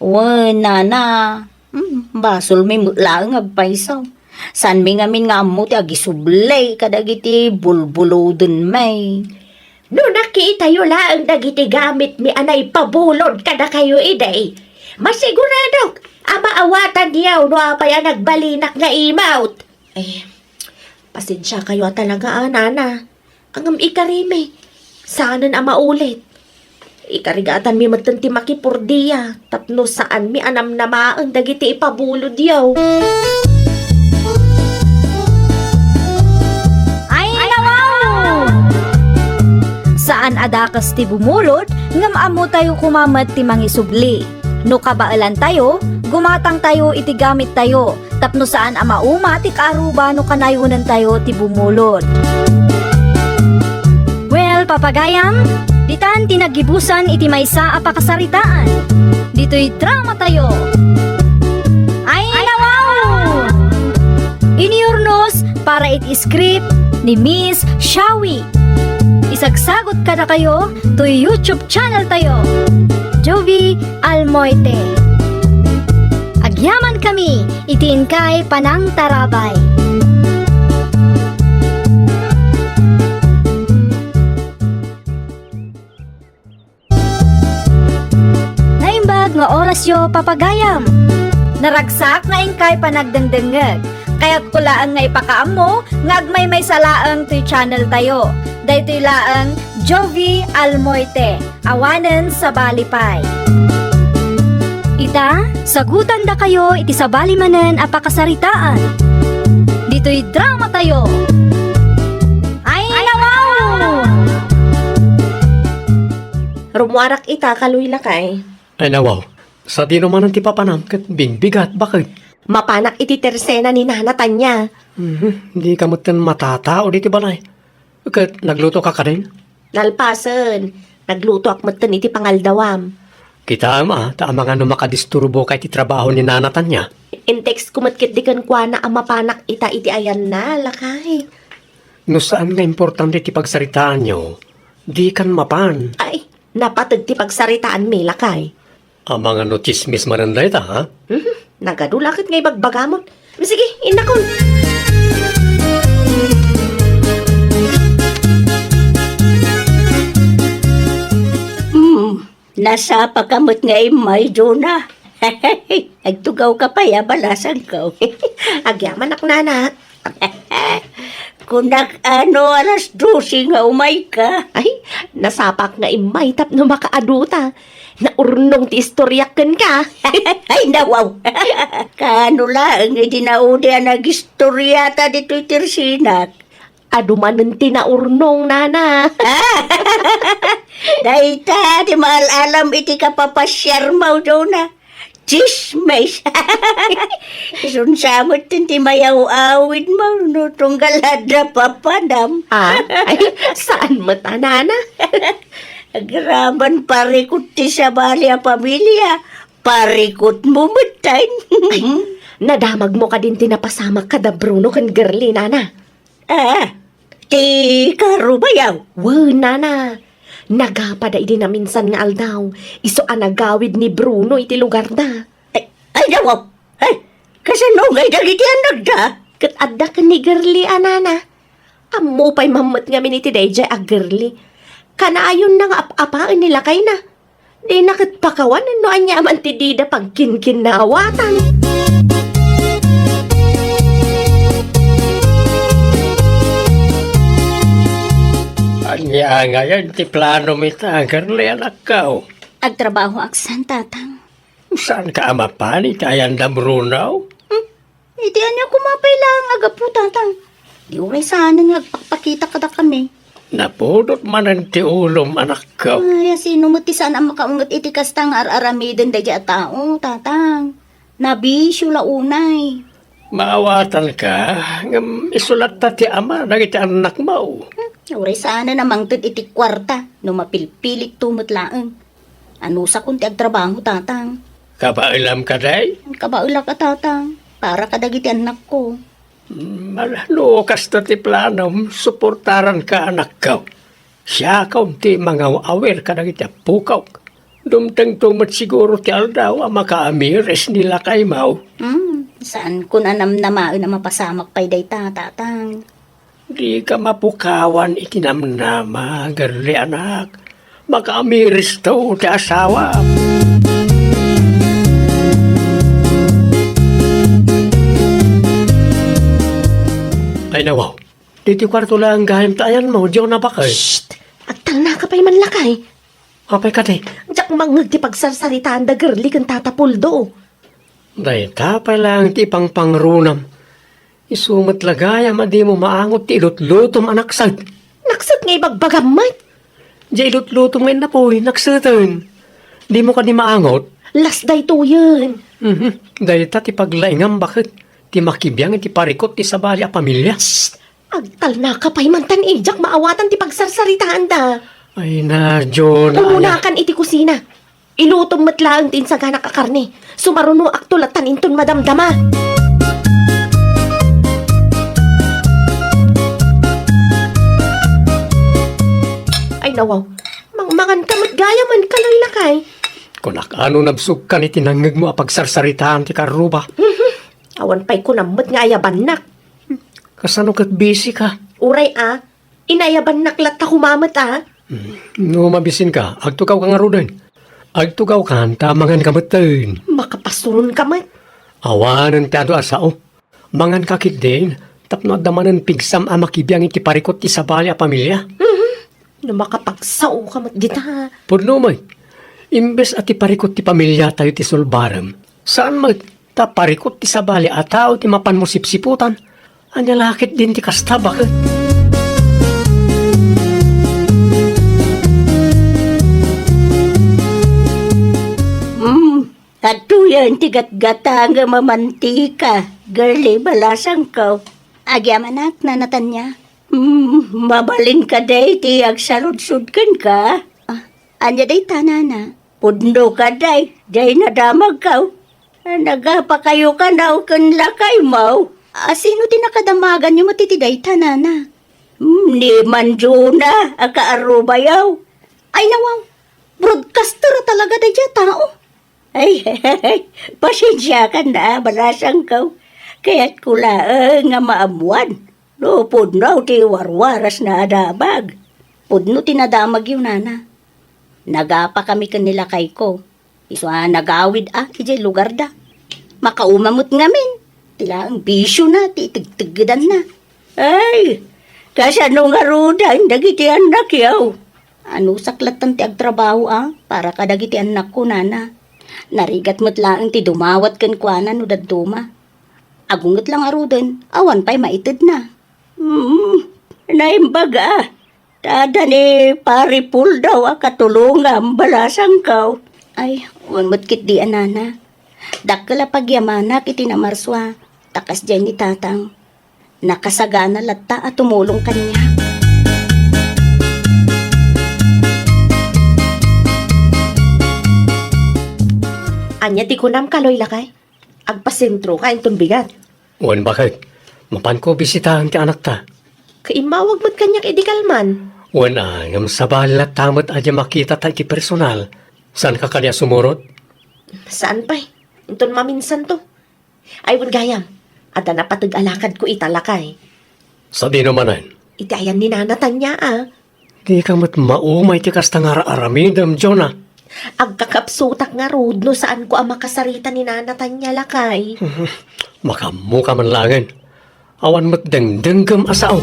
wen, Nana. Hmm, basolmi met laeng agpayso. Saanmi ngamin nga ammo ti agisubli kadagiti bulbulodenmi. No nakitayo laeng dagiti gamitmi a naipabulod kadakayo idi, masiguradok a maawatanyo no apay a nagbalinak nga imut. Eh, pasensiakayo a talaga, a, Nana. Ngem ikarimi, saanen a maulit. Ikarigatanmi metten ti makipurdia tapno saanmi a namnamaen dagiti ipabulodyo. Ay, nawaw! Saan a dakes ti bumulod, ngem ammotayo koma met ti mangisubli. No kabaelantayo, gumatangtayo iti gamittayo tapno saan a mauma ti kaaruba no kanayonentayo ti bumulod. Well, papagayam, ditan ti naggibusan iti maysa a pakasaritaan. Ditoy dramatayo. Ay, nawaw! Iniurnos para iti script ni Miss Shawi. Isagsagot kadakayo to YouTube channel tayo, Jovi Almoite. Agyaman kami iti inkay panangtarabay. Naimbag nga orasyo, papagayam. Naragsak nga inkay panagdengdengngeg. Kayatko laeng nga ipakaammo nga agmaymaysa laeng toy channel tayo. Daytoy laeng Jovi Almoite, awanen sabali pay. Ita, sagutandakayo iti sabali manen a pakasaritaan. Ditoy dramatayo. Ay, nawaw! Rummuarak ita, kaluy, lakay. Ay, nawaw. Sadino manen ti papanam ket bingbigat, baket? Mapanak iti tersena ni Nana Tania. Mhm. Dika metten matatao ditoy balay. Ket naglutoka kadin? Nalpasen. Naglutoak metten iti pangaldawam. Kitaem a, ta amangan no makadisturboka iti trabaho ni Nana Tania. In-text ko met ketdi kenkuana a mapanak ita iti ayanna, lakay. No saan nga importante ti pagsaritaanyo, dikan mapan. Ay, napateg ti pagsaritaanmi, lakay. Amangan no tsismis manen dayta, ha? Mhm. Nagadu la ket nga ibagbagamon. Sige, innakon. Hmm, nasapaka met nga immay, Jonah. Agtugawka pay a balasangko. Agyamanak, nana. Kunak a no alas dose nga umayka. Ay, nasapak nga immay tapno makaaduta. Naurnong ti istoriak kenka. Ay, nawaw. Kaano laeng idi naudi a nagistoriata ditoy tersenak? Adu manen ti naurnong, nana. Dayta ti maal-alam iti kapapasiarmo, Jonah. Tsismis. Isunsa met ti mayaw-awidmo no tunggal adda papanam. Ah, ay, saan met a, nana? Agraman parikut ti sabali a pamilia, parikutmo metten. Ay, nadamagmo kadin ti napasamak kada Bruno ken Girlie, nana? Ah, ti karubayaw? Wen, nana. Nagapada idi naminsan nga aldaw, isu a nagawid ni Bruno iti lugarda. Ay, ay, nawaw. Ay, kasano ngay dagiti annakda? Ket adda ken ni Girlie a, nana. Ammo pay mammet ngamin iti daydiay a Girlie. Kanayonna nga ap-apaen ni lakayna. Dina ket pakawan no ania man ti dida pagkinkinnawatan. Ania ngayen ti planom ita, Girlie, anakko? Agtrabahoak san, tatang. Saanka a mapan iti ayanda Bruno? Hmm? Iti ania koma pay laeng a gapu, tatang? Di uray saanen nga agpakpakita kadakami. Napudot manen ti ulom, anakko. Ay, sino met ti saan a makaunget iti kasta nga ar-aramiden daydiay a tao, tatang? Nabisio la unay. Maawatanka, ngem isu latta ti ama dagiti annakmo. Hmm, uray saanen a mangted iti kuarta no mapilpilikto met laeng. Anusakon ti agtrabaho, tatang. Kabaelam kadi? Kabaelak a, tatang. Para kadagiti annakko. Hmm, ala, no kasta ti planom, suportaranka, anakko. Siakon ti mangaw-awir kadagiti appokok. Dumtengto met siguro ti aldaw a makaamiris ni lakaymo. Hmm, saankon a namnamaen a mapasamak pay dayta, tatang. Dika mapukawan iti namnama, Girlie, anak. Makaamiristo ti asawa. Ay, nawaw. Ditoy kuarto laeng gayam ta ayanmo, diak nabakay. Shh! Agtalnaka pay man, lakay. Apay kadi? Diak mangngeg ti pagsarsaritaan da Girlie ken Tata Puldo. Dayta pay laeng ti ipangpangrunam. Isu met la gayam a dimo maangot ti ilutlutom a naksed. Naksed nga ibagbagam met? Diay ilutlutom nga innapuy, nakseten. Dimo kadi maangot? Las daytoyen. Mhm. Dayta ti paglaingam baket ti makibiang iti parikut ti sabali a pamilia. Agtalnaka pay man tan idiak maawatan ti pagsarsaritaanda. Ay na, Jonah. Umunakan iti kusina. Ilutom met laeng ti insaganak a karne. Sumarunoakto latta inton madamdama. Ay, nawaw. Mangmangan ka met gayam, Kaloy lakay. Kunak a no nabsogkan iti nangngegmo a pagsarsaritaan ti karruba. Mhm. Awan pay kunam met nga ayabannak. Kasano ket busy ka? Uray a, inayabannak latta koma met a. Hmm. No mabisinka, agtugawka ngaruden. Agtugawkan ta manganka metten. Makapasuronka met. Awanen ti adu a sao. Manganka ketdin tapno adda manen pigsam a makibiang iti parikut ti sabali a pamilia. Mhm. No makapagsaoka met dita. Pudno met. Imbes a ti parikut ti pamiliatayo ti sulbarem, saan met ta parikut ti sabali a tao ti mapanmo sipsiputan. Ania la ketdin ti kasta baket? Mm, adtoyen ti gatgatangem a mantika, girly, balasangko. Agyamanak, Nana Tania. Mm, mabalin kadi ti agsaludsod kenka? Ah, ania dayta, Nana? Pudno kadi, diay nadamagko. Nagapakayo kano ken lakaymo? A, sino ti nakadamaganyo met iti dayta, Nana? Hmm, ni Manjuna a kaarrubayo. Ay, nawaw, broadcaster a talaga daydiay a tao. Ay, pasensiakan a, balasangko. Kayatko laeng nga maammuan no pudno ti warwarasna a damag. Pudno ti nadamagyo, Nana. Nagapakami ken ni lakayko. Isu a nagawid a idiay lugarda. Makauma met ngamin. Ti laeng bisiona ti itegtegedanna. Ay, kasano ngaruden dagiti annakyo? Anusak lattan ti agtrabaho a para kadagiti annakko, Nana. Narigat met laeng ti dumawat kenkuana no dadduma. Agunget la ngaruden, awan pay maitedna. Hmm, naimbag a. Ta adda ni Pari Puldo a katulongam, balasangko. Ay, wen met ketdi a, Nana. Dakkel a pagyamanak iti namarsua, ta kasdiay ni Tatang. Nakasagana latta a tumulong kaniak. Ania ti kunam, Kaloy lakay? Agpasentroka inton bigat. Wen, baket. Mapanko bisitaen ti anakta. Kaimmawag met kaniak idi kalman. Wen, a, ngem sabali latta met a diay makitata iti personal. Saanka kadi a sumurot? Saan pay. Inton maminsanto. Ay, wen gayam. Adda napateg a lakadko ita, lakay. Sadino manen? Iti ayan ni Nana Tania a. Dika met mauma iti kasta nga ar-aramidem, Jonah. Agkakapsutak ngarud no saanko a makasarita ni Nana Tania, lakay. Makaammoka man laengen. Awan met dengdenggem a sao.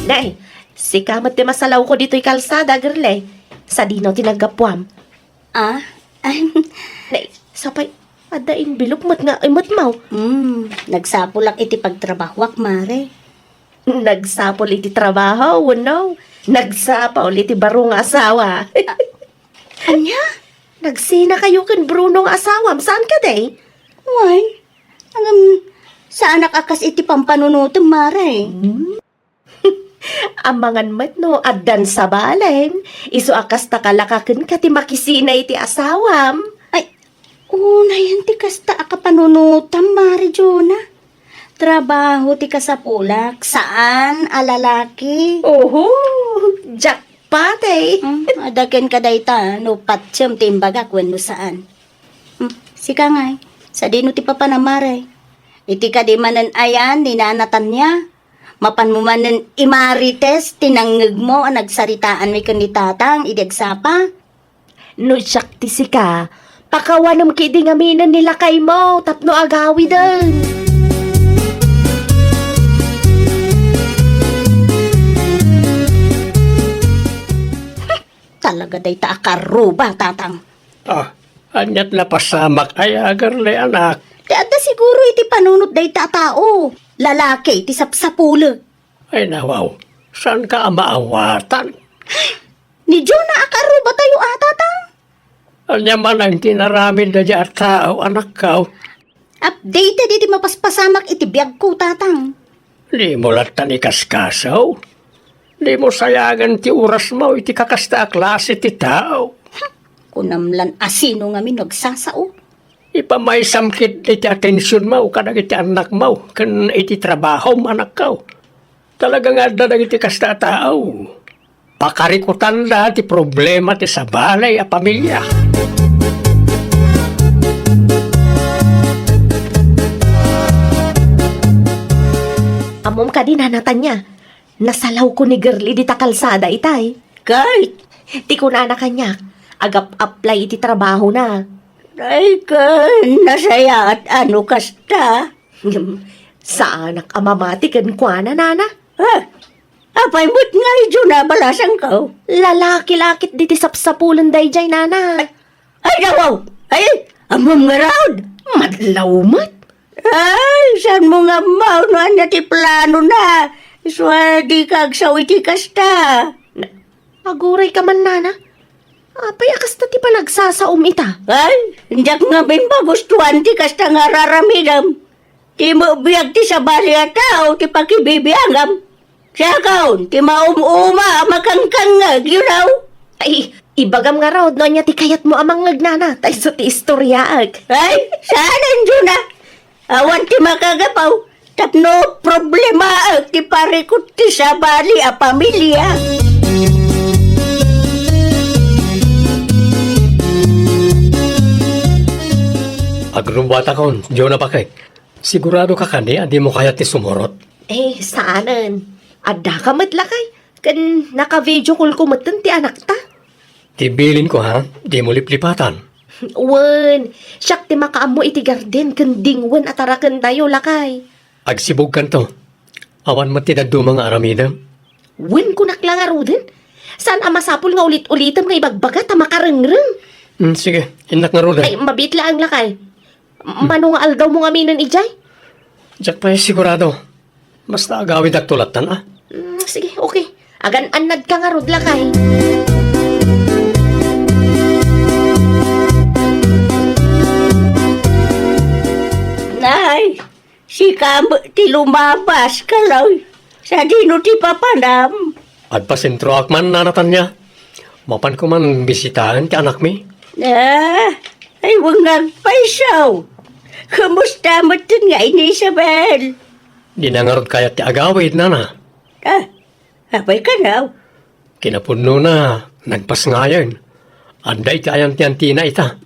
Nay, sika met ti masalawko ditoy kalsada, girly. Sadino ti naggapuam? Ah? Nay, sapay, adda envelope met nga imetmo. Hmm, nagsapulak iti pagtrabahoak, Mare. Nagsapul iti trabaho, wenno? Nagsapul iti baro nga asawa. Ania? Nagsinakayo ken Bruno nga asawam, saan kadi? Wen, ngem, saanak a kas iti pampanunotem, Mare. Hmm? Amangan met no addan sabalen, isu a kasta kalaka kenka ti makisina iti asawam. Ay, unayen ti kasta a kapanunotam, Mare Jonah. Trabaho ti kasapulak, saan a lalaki. Oho, jackpot, eh. Hmm, adda kenka dayta, no patiem ti imbagak wenno saan. Hmm, sika ngay, sadino ti papanam, Mare? Iti kadi manen ayan ni Nana Tania? Mapanmo manen imarites ti nangngegmo a nagsaritaanmi ken ni Tatang idi agsapa? No siak ti sika, pakawanem ketdi ngaminen ni lakaymo tapno agawiden. Talaga dayta a karuba, Tatang. Ah, aniat napasamak ay agarli, anak? Ti adda siguro iti panunot dayta a tao. Lalaki ti sapsapulek. Ay, nawaw. Saanka a maawatan? Ni Jonah a kaarrubatayo a, Tatang. Ania man ti inaramid daydiay a tao, anakko? Updated iti mapaspasamak iti biagko, Tatang. Dimo lattan ikaskaso. Dimo sayagan ti orasmo iti kakasta a klase ti tao. Kunam lan a sino ngamin no agsasao. Ipamaysam ketdi ti atensionmo kadagiti annakmo ken iti trabahom, anakko. Talaga nga adda dagiti kasta a tao. Pakarikutanda ti problema ti sabali a pamilia. Ammom kadi, Nana Tania, nasalawko ni Girlie dita kalsada itay. Kay, ti kunana kaniak, agap-apply iti trabahona. Ay, ken nasayaat a no kasta. Ngem, saanak a mamati kenkuana, Nana. Ah, apay met nga idiay nabalasangko? Lalaki la ketdi ti sapsapulen daydiay, Nana. Ay, dawaw! Ay, ammom ngarud! Madlaw met. Ay, saanmo nga ammo no ania ti planona? Isu a dika agsao iti kasta. Na, agurayka man, Nana. Apay a kasta ti panagsasaom ita? Ay, diak ngamin magustuan ti kasta nga ar-aramidem. Ti met biag ti sabali a tao ti pakibibiangam. Siakon, ti maum-uma a makangkangngeg, you know? Ay, ibagam ngarud no ania ti kayatmo a mangngeg, Nana, ta isu ti istoriaek. Ay, saanen, Jonah. Awan ti makagapu tapno problemaek ti parikut ti sabali a pamilia. Agrumbuatakon, Jonah, baket. Siguradoka kadi a dimo kayat ti sumurot? Eh, saanen. Addaka met, lakay. Ken naka-video call ko metten ti anakta. Ti bilinko, ha? Dimo liplipatan. Wen, siak ti makaammo iti garden ken dingwen a tarakentayo, lakay. Agsibugkanto. Awan met ti dadduma nga aramidem. Wen, kunak la ngaruden. Saan a masapul nga ulit-ulitem nga ibagbaga ta makarengreng. Hmm, sige, innak ngaruden. Ay, mabiit laeng, lakay. Mano nga aldawmo ngaminen idiay? Diak pay sigurado. Basta agawidakto lattan, a. Mm, sige, okay. Agan-annadka ngarud, lakay. Nay, sika met ti lumabas, kaloy. Sadino ti papanam? Agpasentroak man, Nana Tania. Mapanko man bisitaen ti anakmi. Ah, ay, wen nga agpayso. Kumusta metten nga ni Isabel? Dina ngarud kayat ti agawid, Nana. Ah, apay kano? Kinapudnona, nagpasngayen. Adda iti ayantiantina ita.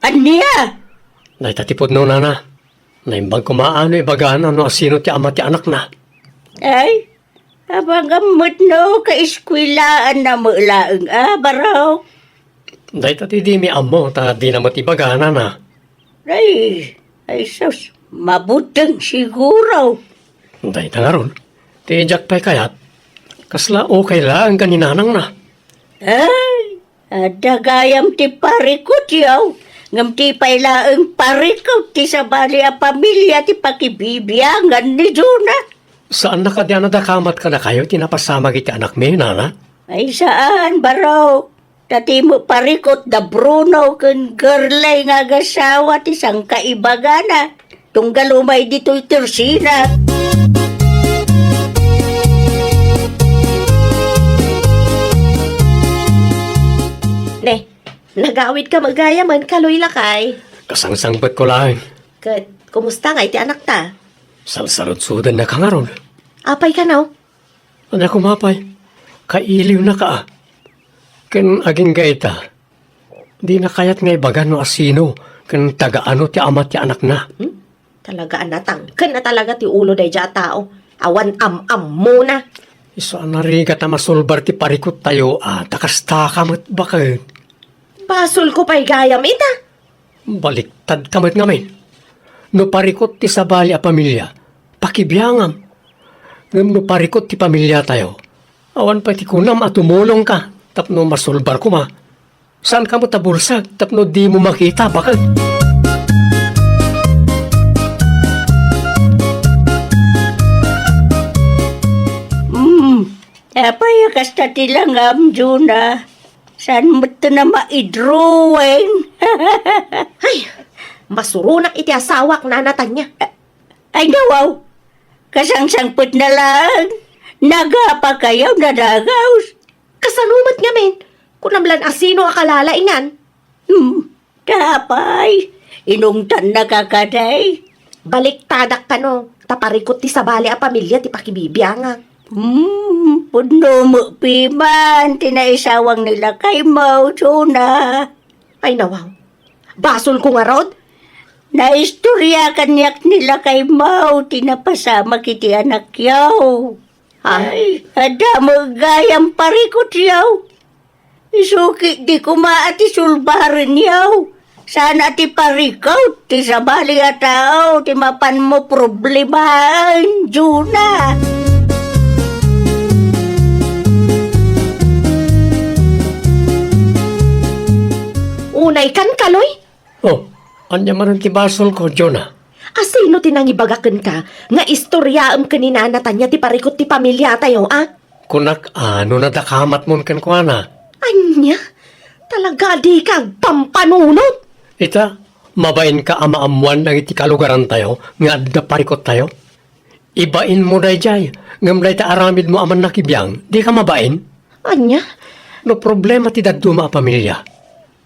Ania? Dayta ti pudno, Nana. Naimbag koma a no ibagana no asino ti ama ti anakna. Ay, abagam met no kaeskuelaanna met laeng a, barok. Dayta ti dimi ammo ta dina met ibagana, Nana. Ay, ay sus, mabuteng siguro. Dayta ngarud, ti diak pay kayat, kasla okay laeng ken ni nanangna. Ay, adda gayam ti parikutyo, ngem ti pay laeng parikut ti sabali a pamilia ti pakibibiangan ni Jonah. Saanna kadi a nadakamat kadakayo ti napasamak iti anakmi, Nana? Ay, saan, barok. Ta ti met parikut da Bruno ken Girlie nga agasawa ti sangkaibagana. Tunggal umay ditoy ti opisina. Ne, nagawidka met gayamen, kaloy, lakay. Kasangsangpetko laeng. Ket, kumusta nga iti anakta? Salsaludsodennaka ngarud. Apay kano? Ania koma pay, kailiwnaka a. Ken agingga ita, dina kayat nga ibaga no asino ken taga ano ti ama ti anakna. Hmm? Talaga a natangken na talaga ti ulo daydiay a tao. Awan am-ammona. Isu a narigat a masulbar ti parikuttayo a ta kastaka met baket. Basolko pay gayam ita. Baliktadka met ngamin. No parikut ti sabali a pamilia, pakibiangam. Ngem no parikut ti pamiliatayo, awan pay ti kunam a tumulongka tapno masulbar koma. Saanka met a bulsek tapno dimo makita, baket. Mm. Apay a kasta ti langam, Jonah? Saan met ti na maidruwen? Ay, masuronak iti asawak, Nana Tanya. Ay, nawaw. Kasangsangpet na lang. Nagapakayaw na dagaws. Kasano met ngamin? Kunam lan a sino a kalalaingan. Hmm, apay, inungtannaka kadi? Baliktadak kano, ta parikut ti sabali a pamilia ti pakibibiangak. Hmm, pudno met piman ti naisawang ni lakaymo, Jonah. Ay, nawaw. Basolko ngarud? Naistorya kaniak ni lakaymo ti napasamak iti anakyo. Ha? Ay, adda met gayam parikutyo. Isu ketdi koma a ti sulbarenyo. Saan a ti parikut ti sabali a tao ti mapanmo problemaan, Jonah. Unay kan, Kaloy? Oh, ania manen ti basolko, Jonah? A sino ti nangibaga kenka nga istoryaem ken ni Nana Tanya ti parikut ti pamiliatayo, a? Kunak, a, no nadakamatmon kenkuana. Ania? Talaga a dika agpampanunot? Ita, mabainka a maammoan dagiti kalugarantayo nga adda parikuttayo? Ibainmo daydiay, ngem dayta aramidmo a mannakibiang, dika mabain? Ania? No problema ti dadduma a pamilia,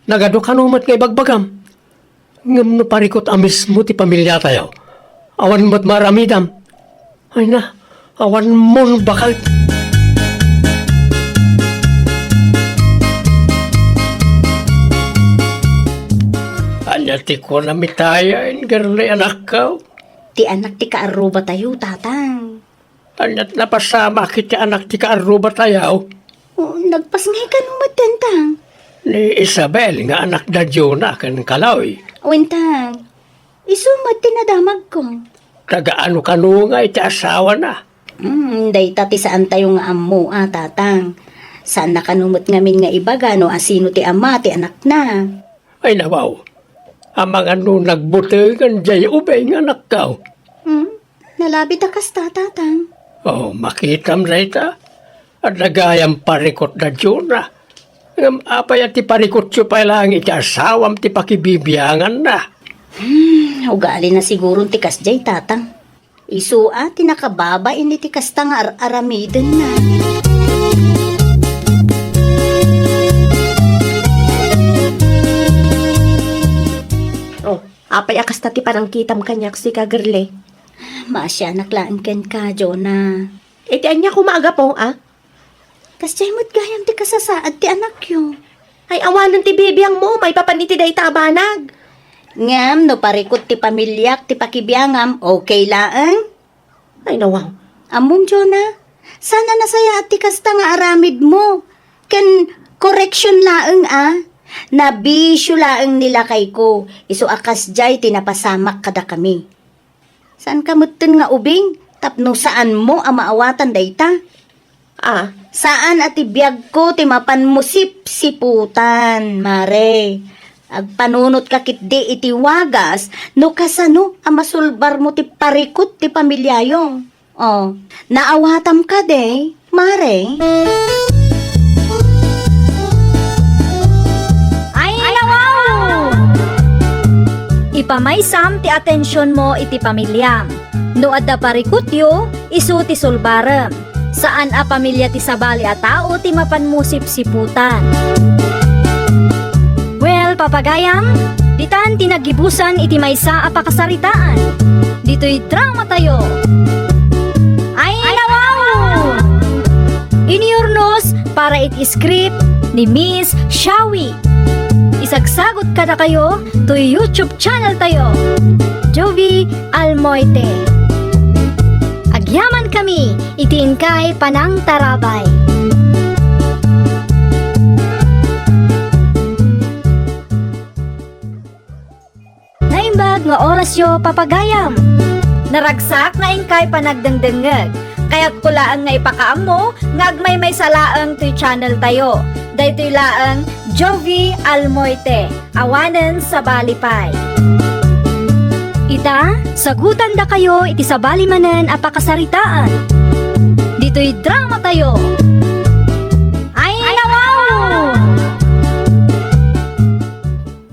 nagadu kano met nga ibagbagam. Ngem no parikut a mismo ti pamiliatayo, awan met maaramidam. Ay na, awan mon baket. Ania ti kunam itayen, Girlie, anakko? Ti anak ti kaarrubatayo, Tatang. Ania ti napasamak iti anak ti kaarrubatayo? O, nagpasngay kano met, Tang? Ni Isabel nga anakda Jonah ken Kaloy. Wen, Tang. Isu met ti nadamagko. Taga-ano kano nga iti asawana? Hmm, dayta ti saantayo nga ammo, a, Tatang. Saanna kano met ngamin nga ibaga no asino ti ama ti anakna. Ay, nawaw. Amangan no nagbutengan diay ubing, anakko. Hmm? Nalabit a kasta, Tatang. Oh, makitam dayta. Adda gayam parikutda Jonah. Ngem apay a ti parikutyo pay laeng iti asawam ti pakibibianganna? Hmm, ugalina siguron ti kasdiay, Tatang. Isu a ti nakababain iti kasta nga ar-aramidenna. Oh, apay a kasta ti panangkitam kaniak, sika, Girlie? Maasianak laeng kenka, Jonah. Iti ania koma a gapu, a? Kasdiay met gayam ti kasasaad ti anakyo. Ay, awanen ti bibiangmo maipapan iti dayta a banag. Ngem no parikut ti pamiliak ti pakibiangam, okay laeng? Ay, nawaw. Ammom, Jonah, saan a nasayaat ti kasta nga aramidmo. Ken koreksion laeng, a. Nabisio laeng ni lakayko, isu a kasdiay ti napasamak kadakami. Saanka metten nga ubing tapno saanmo a maawatan dayta? A, saan a ti biagko ti mapanmo sipsiputan, Mare. Agpanunotka ketdi iti wagas no kasano a masulbarmo ti parikut ti pamiliayo. Oh, naawatam kadi, Mare? Ay, nawaw! Ipamaysam ti atensionmo iti pamiliam. No adda parikutyo, isu ti sulbarem. Saan a pamilia ti sabali a tao ti mapanmo sipsiputan. Well, papagayam, ditan ti naggibusan iti maysa a pakasaritaan. Ditoy dramatayo. Ay, nawaw! Iniurnos para iti script ni Miss Shawi. Isagsagut kadakayo toy YouTube channel tayo, Jovi Almoite. Agyaman kami iti inkay panangtarabay. Naimbag nga orasyo, papagayam. Naragsak nga inkay panagdengdengngeg. Kayatko laeng nga ipakaammo nga agmaymaysa laeng toy channel tayo. Daytoy laeng Jovi Almoite, awanen sabali pay. Ita, sagutandakayo iti sabali manen a pakasaritaan. Ditoy Drama tayo! Ay, nawaw!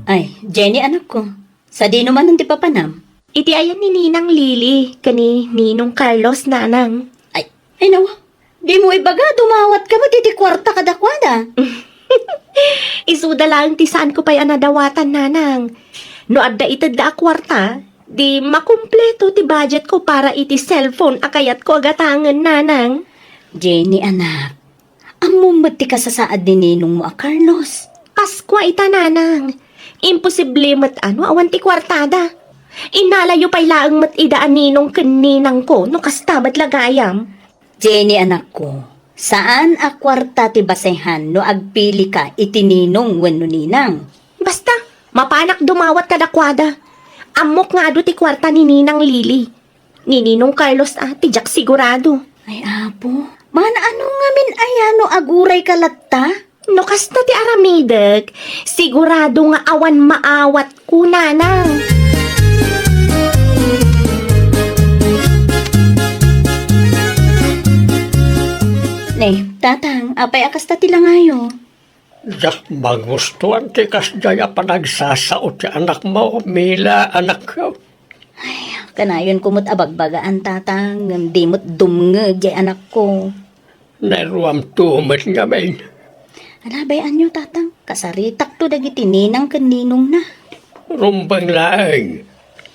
Ay, Jenny, anakko, sadino manen ti papanam? Iti ayan ni Ninang Lily ken ni Ninong Carlos, nanang. Ay, ay, nawa. Dimo ibaga, dumawatka met iti kuarta kadakuada. Isuda laeng ti saanko pay a nadawatan, nanang. No adda itedda a kuarta, di makumpleto ti budgetko para iti cellphone a kayatko a gatangen, nanang. Jenny, anak, ammom met ti kasasaad ni ninongmo a Carlos. Paskua ita, nanang. Imposible met a no awan ti kuartada. Innalayo pay laeng met ida a ninong ken ninangko no kasta met la gayam. Jenny, anakko, saan a kuarta ti basehan no agpilika iti ninong wenno ninang. Basta, mapanak dumawat kadakuada. Ammok nga adu ti kuarta ni Ninang Lily. Ni Ninong Carlos a, ti diak sigurado. Ay, apo, maan-ano ngamin aya no agurayka latta? No kasta ti aramidek, sigurado nga awan maawatko, nanang. Ne, tatang, apay a kasta ti langayo? Diak magustuan ti kasdiay a panagsasao ti anakmo, Mila, anakko. Ay, kanayonko met a bagbagaan, tatang, ngem di met dumngeg diay anakko. Nairuamto met ngamin. Ala, bay-anyo, tatang. Kasaritakto dagiti ninang ken ninongna. Rumbeng laeng.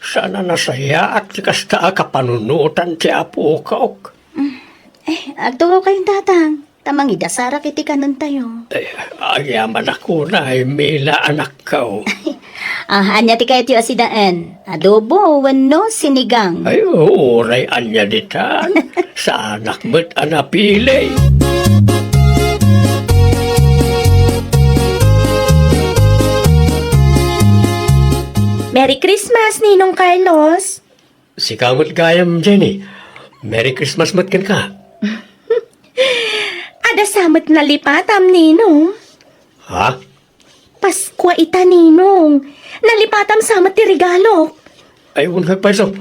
Saan a nasayaat ti kasta a kapanunotan ti apokok. Mm. Eh, agturo kayon, tatang. Ta mangidasarak iti kanentayo. Eh, agyamanak unay, Mila, anakko. Ah, ania ti kayatyo a sidaen? Adobo wenno sinigang? Ay, uray ania ditan. Saanak met a napili. Merry Christmas, Ninong Carlos! Sika met gayam, Jenny. Merry Christmas met kenka. Adda sa met nalipatam, Ninong. Ha? Paskua ita, Ninong. Nalipatam sa met ti regalok. Ay, wen, agpayso.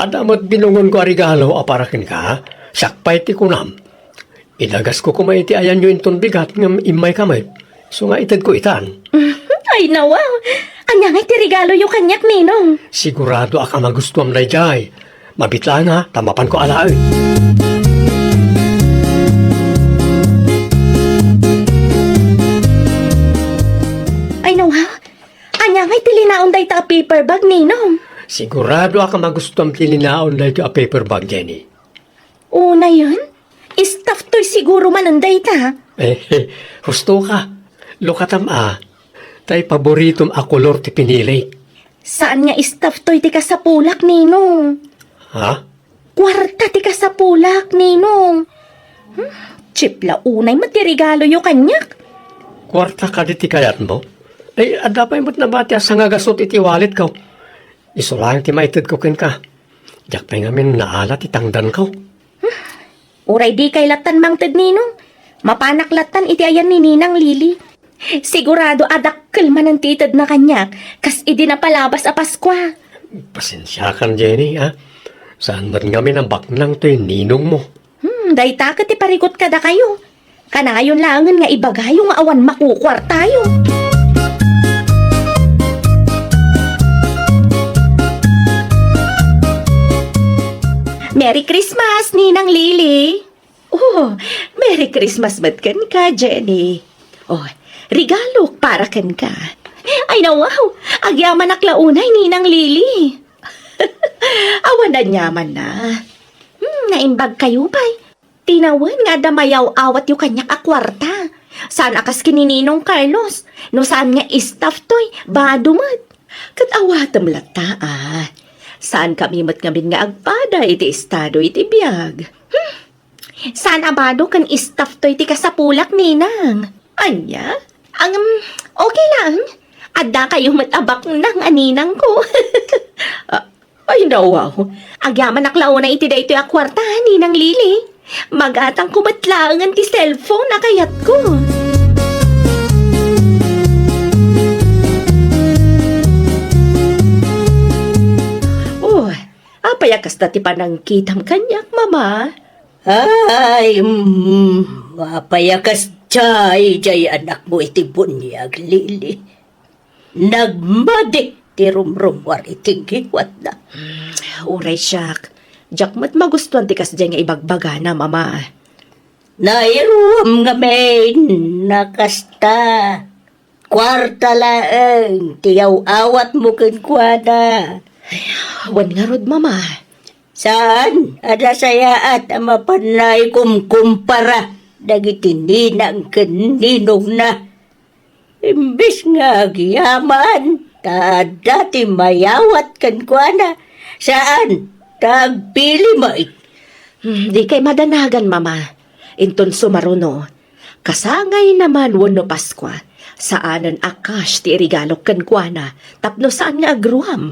Adda met binungonko a regalo a para kenka. Siak pay ti kunam. Idagasko koma iti ayanyo inton bigat ngem immayka met. Isu nga itedko itan. Ay, nawa! Ania ngay ti regaloyo kaniak, Ninong? Siguradoak a magustuam daydiay. Mabit laeng, ha, ta mapanko alaen. Ay, nawa! Ania ngay ti linaon dayta a paper bag, Ninong? Siguradoak a magustuam ti linaon daytoy a paper bag, Jenny. Unayen, stuffed toy siguro manen dayta. Eh, husto ka. Lukatam a. Tay paboritom a kolor ti pinili. Saan nga stuffed toy ti kasapulak, Ninong? Ha? Kuarta ti kasapulak, Ninong. Hmm, cheap la unay met ti regaloyo kaniak. Kuarta kadi ti kayatmo? Ay, adda pay met nabati a sangagasut iti walletko. Isu laeng ti maitedko kenka. Diak pay ngamin naala ti tangdanko. Uray dikay lattan mangted, Ninong. Mapanak lattan iti ayan ni Ninang Lily. Sigurado a dakkel manen ti itedna kaniak, kas idi napalabas a Paskua. Pasensiakan, Jenny, a. Saan met ngamin a baknang toy ninongmo. Hmm, dayta ket ti parigot kadakayo. Kanayon laengen nga ibagayo nga awan makukuartayo. Merry Christmas, Ninang Lily! Oh, Merry Christmas met kenka, Jenny. Oh, regalok para kenka. Ay, nawaw! Agyamanak la unay, Ninang Lily. Awan aniamanna. Hmm, naimbag kayo pay. Tinawen nga adda mayaw-awatyo kaniak a kuarta. Saan a kas ken ni Ninong Carlos, no saan nga stuffed toy, bado met. Ket awatem latta, a. Saan kami met ngamin nga agpada iti estado iti biag. Hmm. Saan a bado ken stuffed toy ti kasapulak, Ninang. Ania? Ang, um, okay lang. Adda kayo met a baknang a ninangko. Ah, Ay, nawaw. Agyamanak la unay iti daytoy a kuarta, Ninang Lily. Magatangko met laengen ti cellphone a kayatko. Oh, apay a kasta ti panangkitam kaniak, Mama? Ay, mm, apay a kasdiay jay anakmo iti buniag, Lily? Nagmadi ti rumrummuar iti ngiwatna. Hmm, uray siak. Diak met magustuan ti kasdiay nga ibagbagana, Mama. Nairuam ngamin a kasta. Kuarta laeng ti yaw-awatmo kenkuana. Wen ngarud, Mama. Saan a nasayaat a mapanna ikumkumpara dagiti ninang ken ninongna? Imbes nga agyaman, ta adda ti mayawat kenkuana, saan, ta agpili met. Hmm, dikay madanagan, Mama. Inton sumaruno, kasangayna man wenno Paskua, saanen a cash ti iregalok kenkuana tapno saan nga agruam.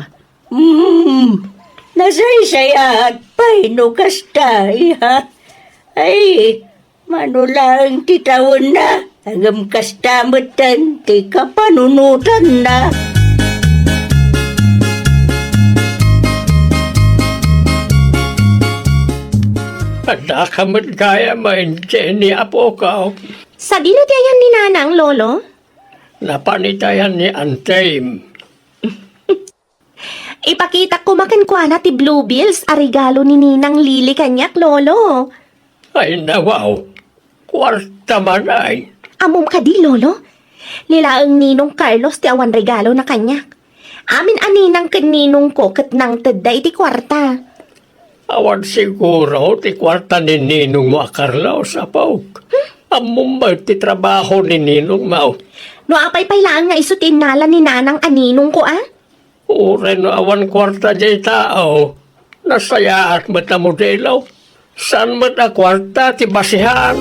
Hmm, nasaysayaat pay no kasta, iha. Ay, mano laeng ti tawenna, ngem kasta metten ti kapanunotanna. Addaka met gayam, Jenny, apoko. Sadino ti ayan ni Nanang, Lolo? Napan iti ayan ni Antem. Ipakitak koma kenkuana ti bluebells a regalo ni Ninang Lily kaniak, Lolo. Ay, nawaw. Kuarta man ay. Ammom kadi, Lolo? Ni laeng Ninong Carlos ti awan regalona kaniak. Amin a ninang ken ninongko ket nangtedda iti kuarta. Awan siguro ti kuarta ni ninongmo a Carlos, apok. Hmm? Ammom met ti trabaho ni ninongmo. No apay pay laeng nga isu ti innala ni Nanang a ninongko, a? Uray no awan kuarta diay tao, nasayaat met a modelo. Saan met a kuarta ti basihan?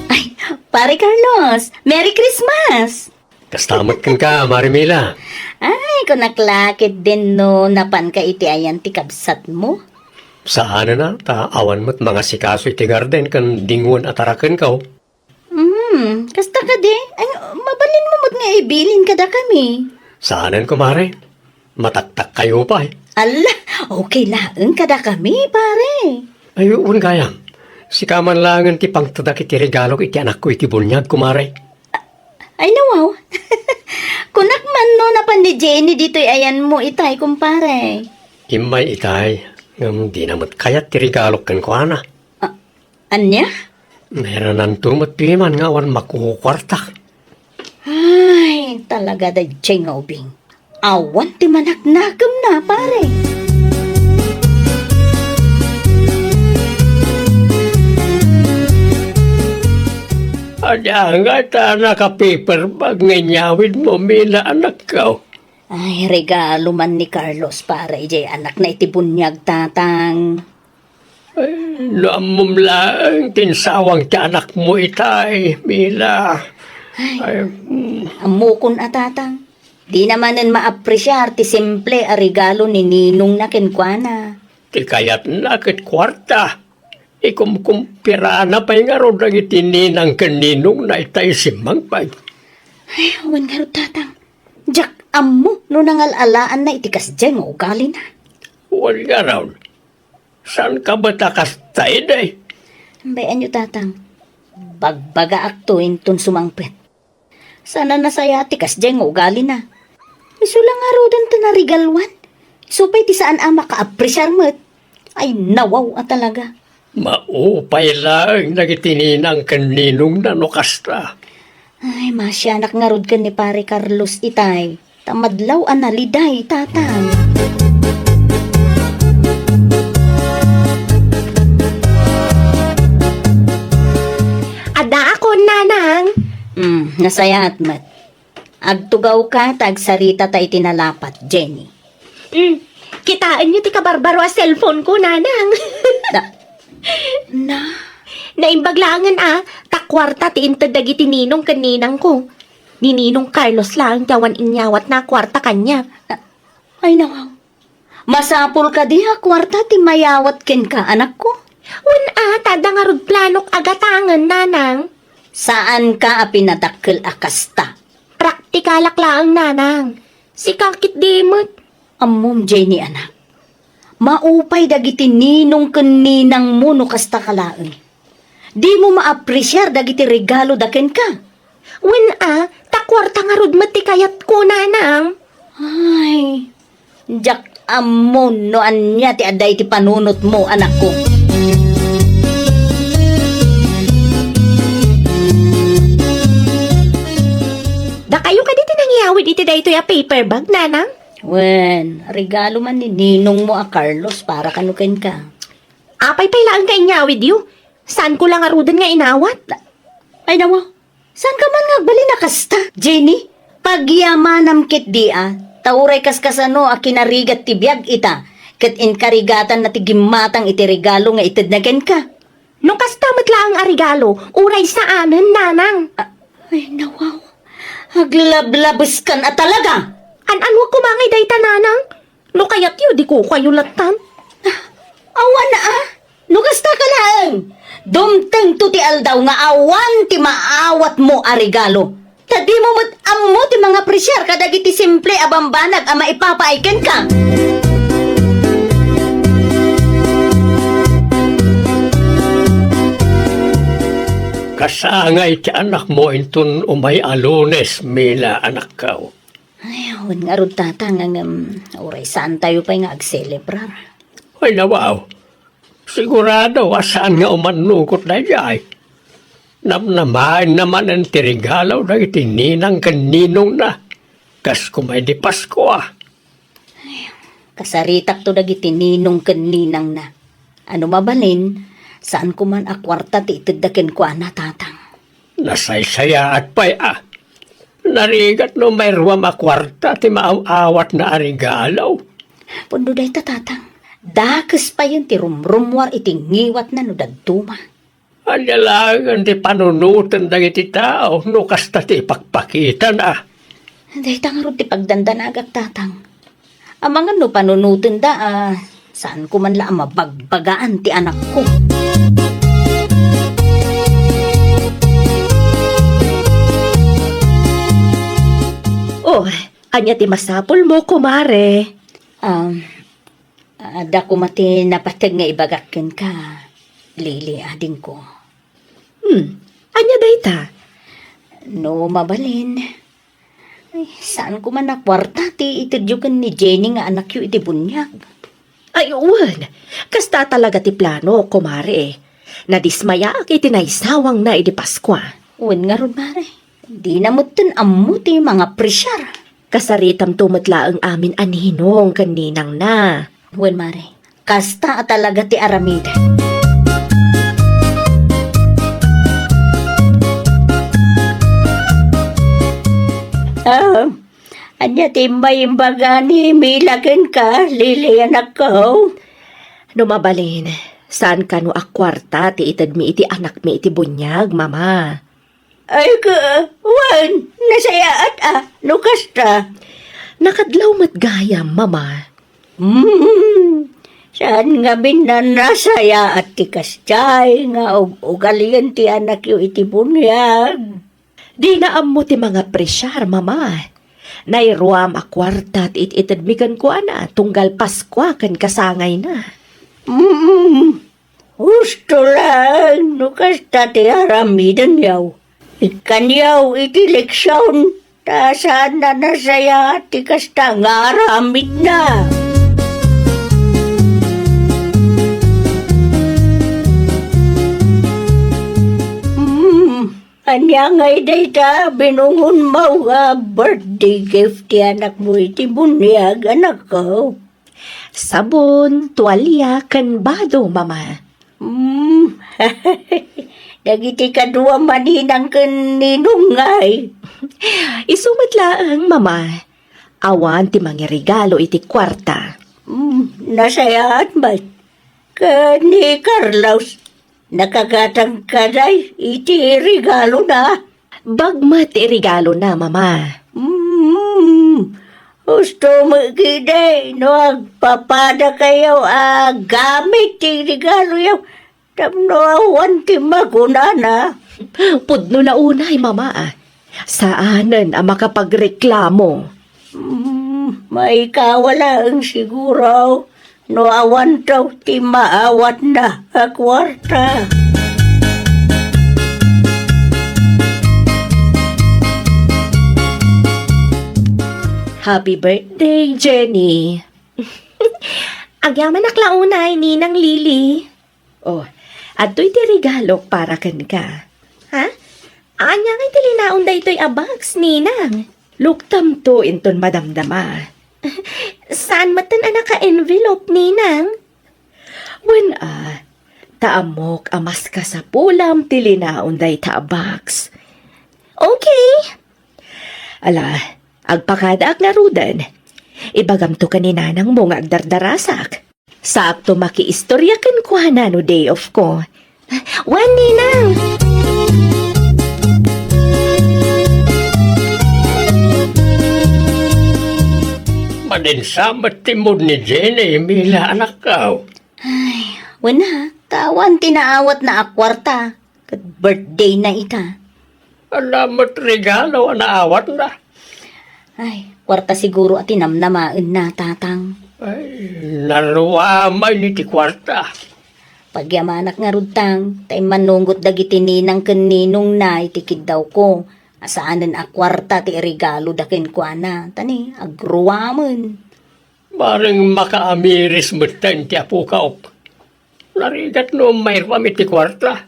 Ay, Pare Carlos, Merry Christmas! Kasta met kenka, Mare Mila. Ay, kunak la ketdin no napanka iti ayan ti kabsatmo. Saanen a, ta awan met mangasikaso iti garden ken dingwen a tarakenko. Hmm, kasta kadi? Ay, mabalinmo met nga ibilin kadakami. Saanen, kumare. Mataktakkayo pay. Ala, okay laeng kadakami, pare. Ay, wen gayam. Sika man laengen ti pangtedak iti regalok iti anakko iti buniag, kumare. Ay, nawaw. Kunak man no napan ni Jenny ditoy ayanmo itay, kumpare. Immay itay, ngem dina met kayat ti regalok kenkuana. Ah, ania? Nairananto met piman nga awan makukuartak. Ay, talaga daydiay nga ubing. Awan ti manaknakemna, pare. Ania nga ta nakapaperbag nga inyawidmo, Mila, anakko? Ay, regalo man ni Carlos para idiay anakna iti buniag, Tatang. Ay, no ammom laeng ti insawang ti anakmo itay, Mila. Ay, ay, mm. Ammokon a, Tatang. Dina manen maapresiar ti simple a regalo ni ninongna kenkuana. Ti kayatna ket kuarta. Ikumkumpirana pay ngarud dagiti ninang ken ninongna itay simmangpet. Ay, wen ngarud, Tatang. Diak ammo no nangal-alaanna iti kasdiay nga ugalina. Wen ngarud. Saanka met a kasta idi? Bay-anyo, Tatang. Bagbagaakto inton sumangpet. Saan a nasayaat ti kasdiay nga ugalina. Isu la ngaruden ta naregaluan. Isu pay ti saan a makaapresiar met. Ay, nawaw a talaga. Maupay laeng dagiti ninang ken ninongna no kasta. Ay, masianak ngarud ken ni Pare Carlos itay. Ta madlaw a naliday, Tatang. Addaakon, Nanang. Hmm, nasayaat met. Agtugawka ta agsaritata iti nalapat, Jenny. Hmm, kitaenyo ti kabarbaro a cellphone ko, Nanang. Na, na? Naimbag laengen a, ta kuarta ti inted dagiti ninong ken ninangko. Ni Ninong Carlos laeng ti awan inyawatna a kuarta kaniak. Ay, nawaw. Masapul kadi a kuarta ti mayawat kenka, anakko? Wen a, ta adda ngarud planok a gatangen, Nanang. Saanka a pinadakkel a kasta. Praktikalak laeng, Nanang. Sika ketdi met. Ammom, Jenny, anak. Maupay dagiti ninong ken ninangmo no kasta ka laeng. Dimo maapresiar dagiti regaloda kenka. Wen a, ta kuarta ngarud met ti kayatko, nanang. Ay, diak ammo no ania ti adda iti panunotmo, anakko. Dakayo kadi ti nangiyawid iti daytoy a paper bag, nanang? Wen, regalo man ni ninongmo a Carlos para kano kenka. Apay pay laeng nga inyawidyo? Saanko la ngaruden nga inawat? Ay, nawa, saanka man nga agbalin a kasta? Jenny, pagyamanam ketdi a, ta uray kaskasano a kinarigat ti biag ita, ket inkarigatanna ti gimmatang iti regalo nga itedna kenka. No kasta met laeng a regalo, uray saanen, nanang. Ah, ay, nawaw. Aglablabeskan a talaga! An-anuak koma ngay dayta, nanang? No kayatyo, di kukuayo lattan. Awan a, no kasta ka laeng, dumtengto ti aldaw nga awan ti maawatmo a regalo. Ta dimo met ammo ti mangapresiar kadagiti simple a bambanag a maipapaay kenka. Kasangay ti anakmo inton umay a Lunes, Mila, anakko. Ay, wen ngarud, Tatang, ngem uray saantayo pay nga agselebrar. Ay, nawaw. Sigurado a saan nga umannugot daydiay. Namnamaenna manen ti regalo dagiti ninang ken ninongna. Kas kumay di Paskua. Ay, kasaritakto dagiti ninong ken ninangna. Ano mabalin, saan koman a kuarta ti itedda kenkuana, Tatang. Nasaysayaat pay a. Narigat no may ruam a kuarta ti maaw-awatna a regalo. Pudno dayta, Tatang. Dakes payen ti rumrummuar iti ngiwatna no dadduma. Ania laengen ti panunoten dagiti tao no kasta ti ipakpakitana? Dayta ngarud ti pagdandanagak, Tatang. Amangan no panunotenda a saan ko man la a mabagbagaan ti anakko. Oh, ania ti masapulmo, kumare? Um, adda koma ti napateg nga ibagak kenka, Lily, adingko. Hmm, ania dayta? No mabalin, ay, saan ko man a kuarta ti itedyo ken ni Jenny nga anakyo iti buniag? Ay, wen, kasta talaga ti plano, kumare. Nadismayaak iti naisawangna idi Paskua. Wen ngarud, mare, dina metten ammo ti mangapresiar. Kasaritamto met laeng amin a ninong ken ninangna. Wen, mare, kasta a talaga ti aramid. Ah, ania ti imbag-imbaga ni Mila kenka, Lily, anakko? No mabalin, saan kano a kuarta ti itedmi iti anakmi iti buniag, Mama? Ay, ka, wen, nasayaat a, no kasta. Nakadlaw met gayam, Mama. Hmm, saan ngamin a nasayaat ti kasdiay nga ug-ugalien ti anakyo iti buniag? Dina ammo ti mangapresiar, Mama. Nairuam a kuarta ti it-itedmi kenkuana tunggal Paskua ken kasangayna. Hmm, Husto laeng no kasta ti aramidenyo. Ikkanyo iti leksion, ta saan a nasayaat ti kasta nga aramidna. Hmm, ania ngay dayta binungonmo nga birthday gift ti anakmo iti buniag, anakko? Sabon, tualia, ken bado, Mama. Hmm. Dagiti kadua maninang ken ninong ngay? Isu met laeng, Mama. Awan ti mangiregalo iti kuarta. Hmm, nasayaat met. Ken ni Carlos, nakagatang kadi iti regalona? Bag met ti regalona, Mama. Hmm, husto met ketdi no agpapadakayo a gamit ti regaloyo tapno awan ti makunana. Pudno la unay, Mama. Saanen a makapagreklamo. Hmm, Maikawa laeng siguro no awanto ti maawatna a kuarta. Happy birthday, Jenny! Agyamanak la unay, Ninang Lily. Oh, adtoy ti regalok para kenka. Ha? Ania ngay ti linaon daytoy a box, Ninang? Luktamto inton madamdama. Saan metten a naka-envelope, Ninang? Wen a, ta ammok a maskasapulam ti linaon dayta a box. Okay. Ala, agpakadaak ngaruden. Ibagamto ken ni nanangmo nga agdardarasak. Saakto makiistoria kenkuana no day off ko. Wen, Ninang! Madinsa met ti mood ni Jenny, Mila, anakko. Ay, wen a, ta awan ti naawatna a kuarta. Ket birthday na ita. Ala met regalo a naawatna. Ay, kuarta siguro a tinamnamaenna, Tatang. Ay, naruamay ni ti kuarta. Pagyamanak ngarud, Tang, ta immannungot dagiti ninang ken ninongna iti kiddawko. A saanen a kuarta ti iregaloda kenkuana, ta ni, agruamen. Bareng makaamiris metten ti apokak. Narigat no mairuam iti kuarta.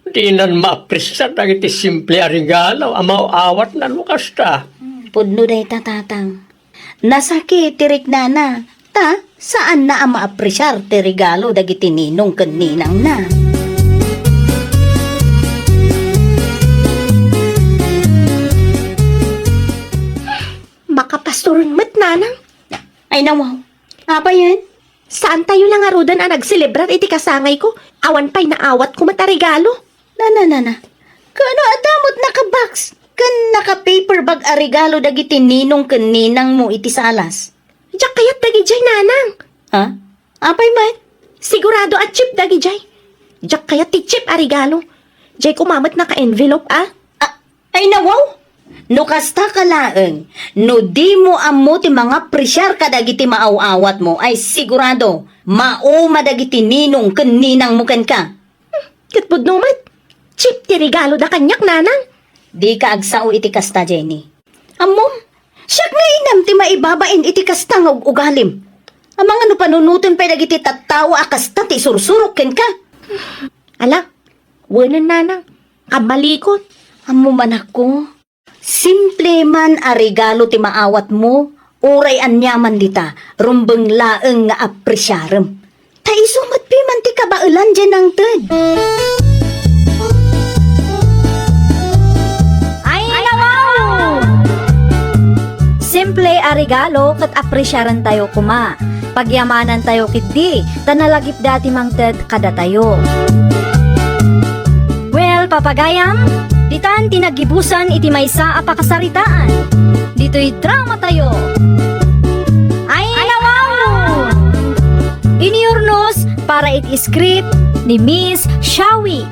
Dinan maapresiar dagiti simple a regalo a maaw-awatna no kasta. Pudno dayta, Tatang. Nasakit ti riknana, ta saanna a maapresiar ti regalo dagiti ninong ken ninangna. Makapastoren met, Nanang. Ay, nawaw. Apayen? Saantayo la ngaruden a nagselebrar iti kasangayko? Awan pay naawatko met a regalo. Nana, nana. Kaano adda met naka-box ken naka-paper bag a regalo dagiti ninong ken ninangmo iti salas? Diak kayat dagidiay, Nanang. Ha? Apay met? Sigurado a cheap dagidiay. Diak kayat ti cheap a regalo. Diay koma met naka-envelope, a? A-, ay, nawaw! No kasta ka laeng, no dimo ammo ti mangapresiar kadagiti maaw-awatmo, ay sigurado, mauma dagiti ninong ken ninangmo kenka. Hmm, ket pudno met. Cheap ti regaloda kaniak, Nanang. Dika agsao iti kasta, Jenny. Ammom, siak nga inam ti maibabain iti kasta nga ug-ugalim. Amangan no panunoten pay dagiti tattao a kasta ti sursurok kenka. Ala, wenen, Nanang. Kammalikon. Ammom, anakko, simple man a regalo ti maawatmo, uray aniaman dita, rumbeng laeng nga apresiarem. Ta isu met piman ti kabaelan diay nangted. Ay, nawaw! Simple a regalo ket apresiarentayo koma. Pagyamanantayo ketdi, ta nalagipda ti mangted kadatayo. Well, papagayam, ditan ti naggibusan iti maysa a pakasaritaan. Ditoy dramatayo. Ay, nawaw! Iniurnos para iti script ni Miss Shawi.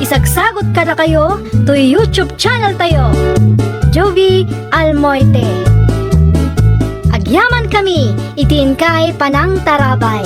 Isagsagot kadakayo toy YouTube channel tayo, Jovie Almoite. Agyaman kami iti inkay panangtarabay.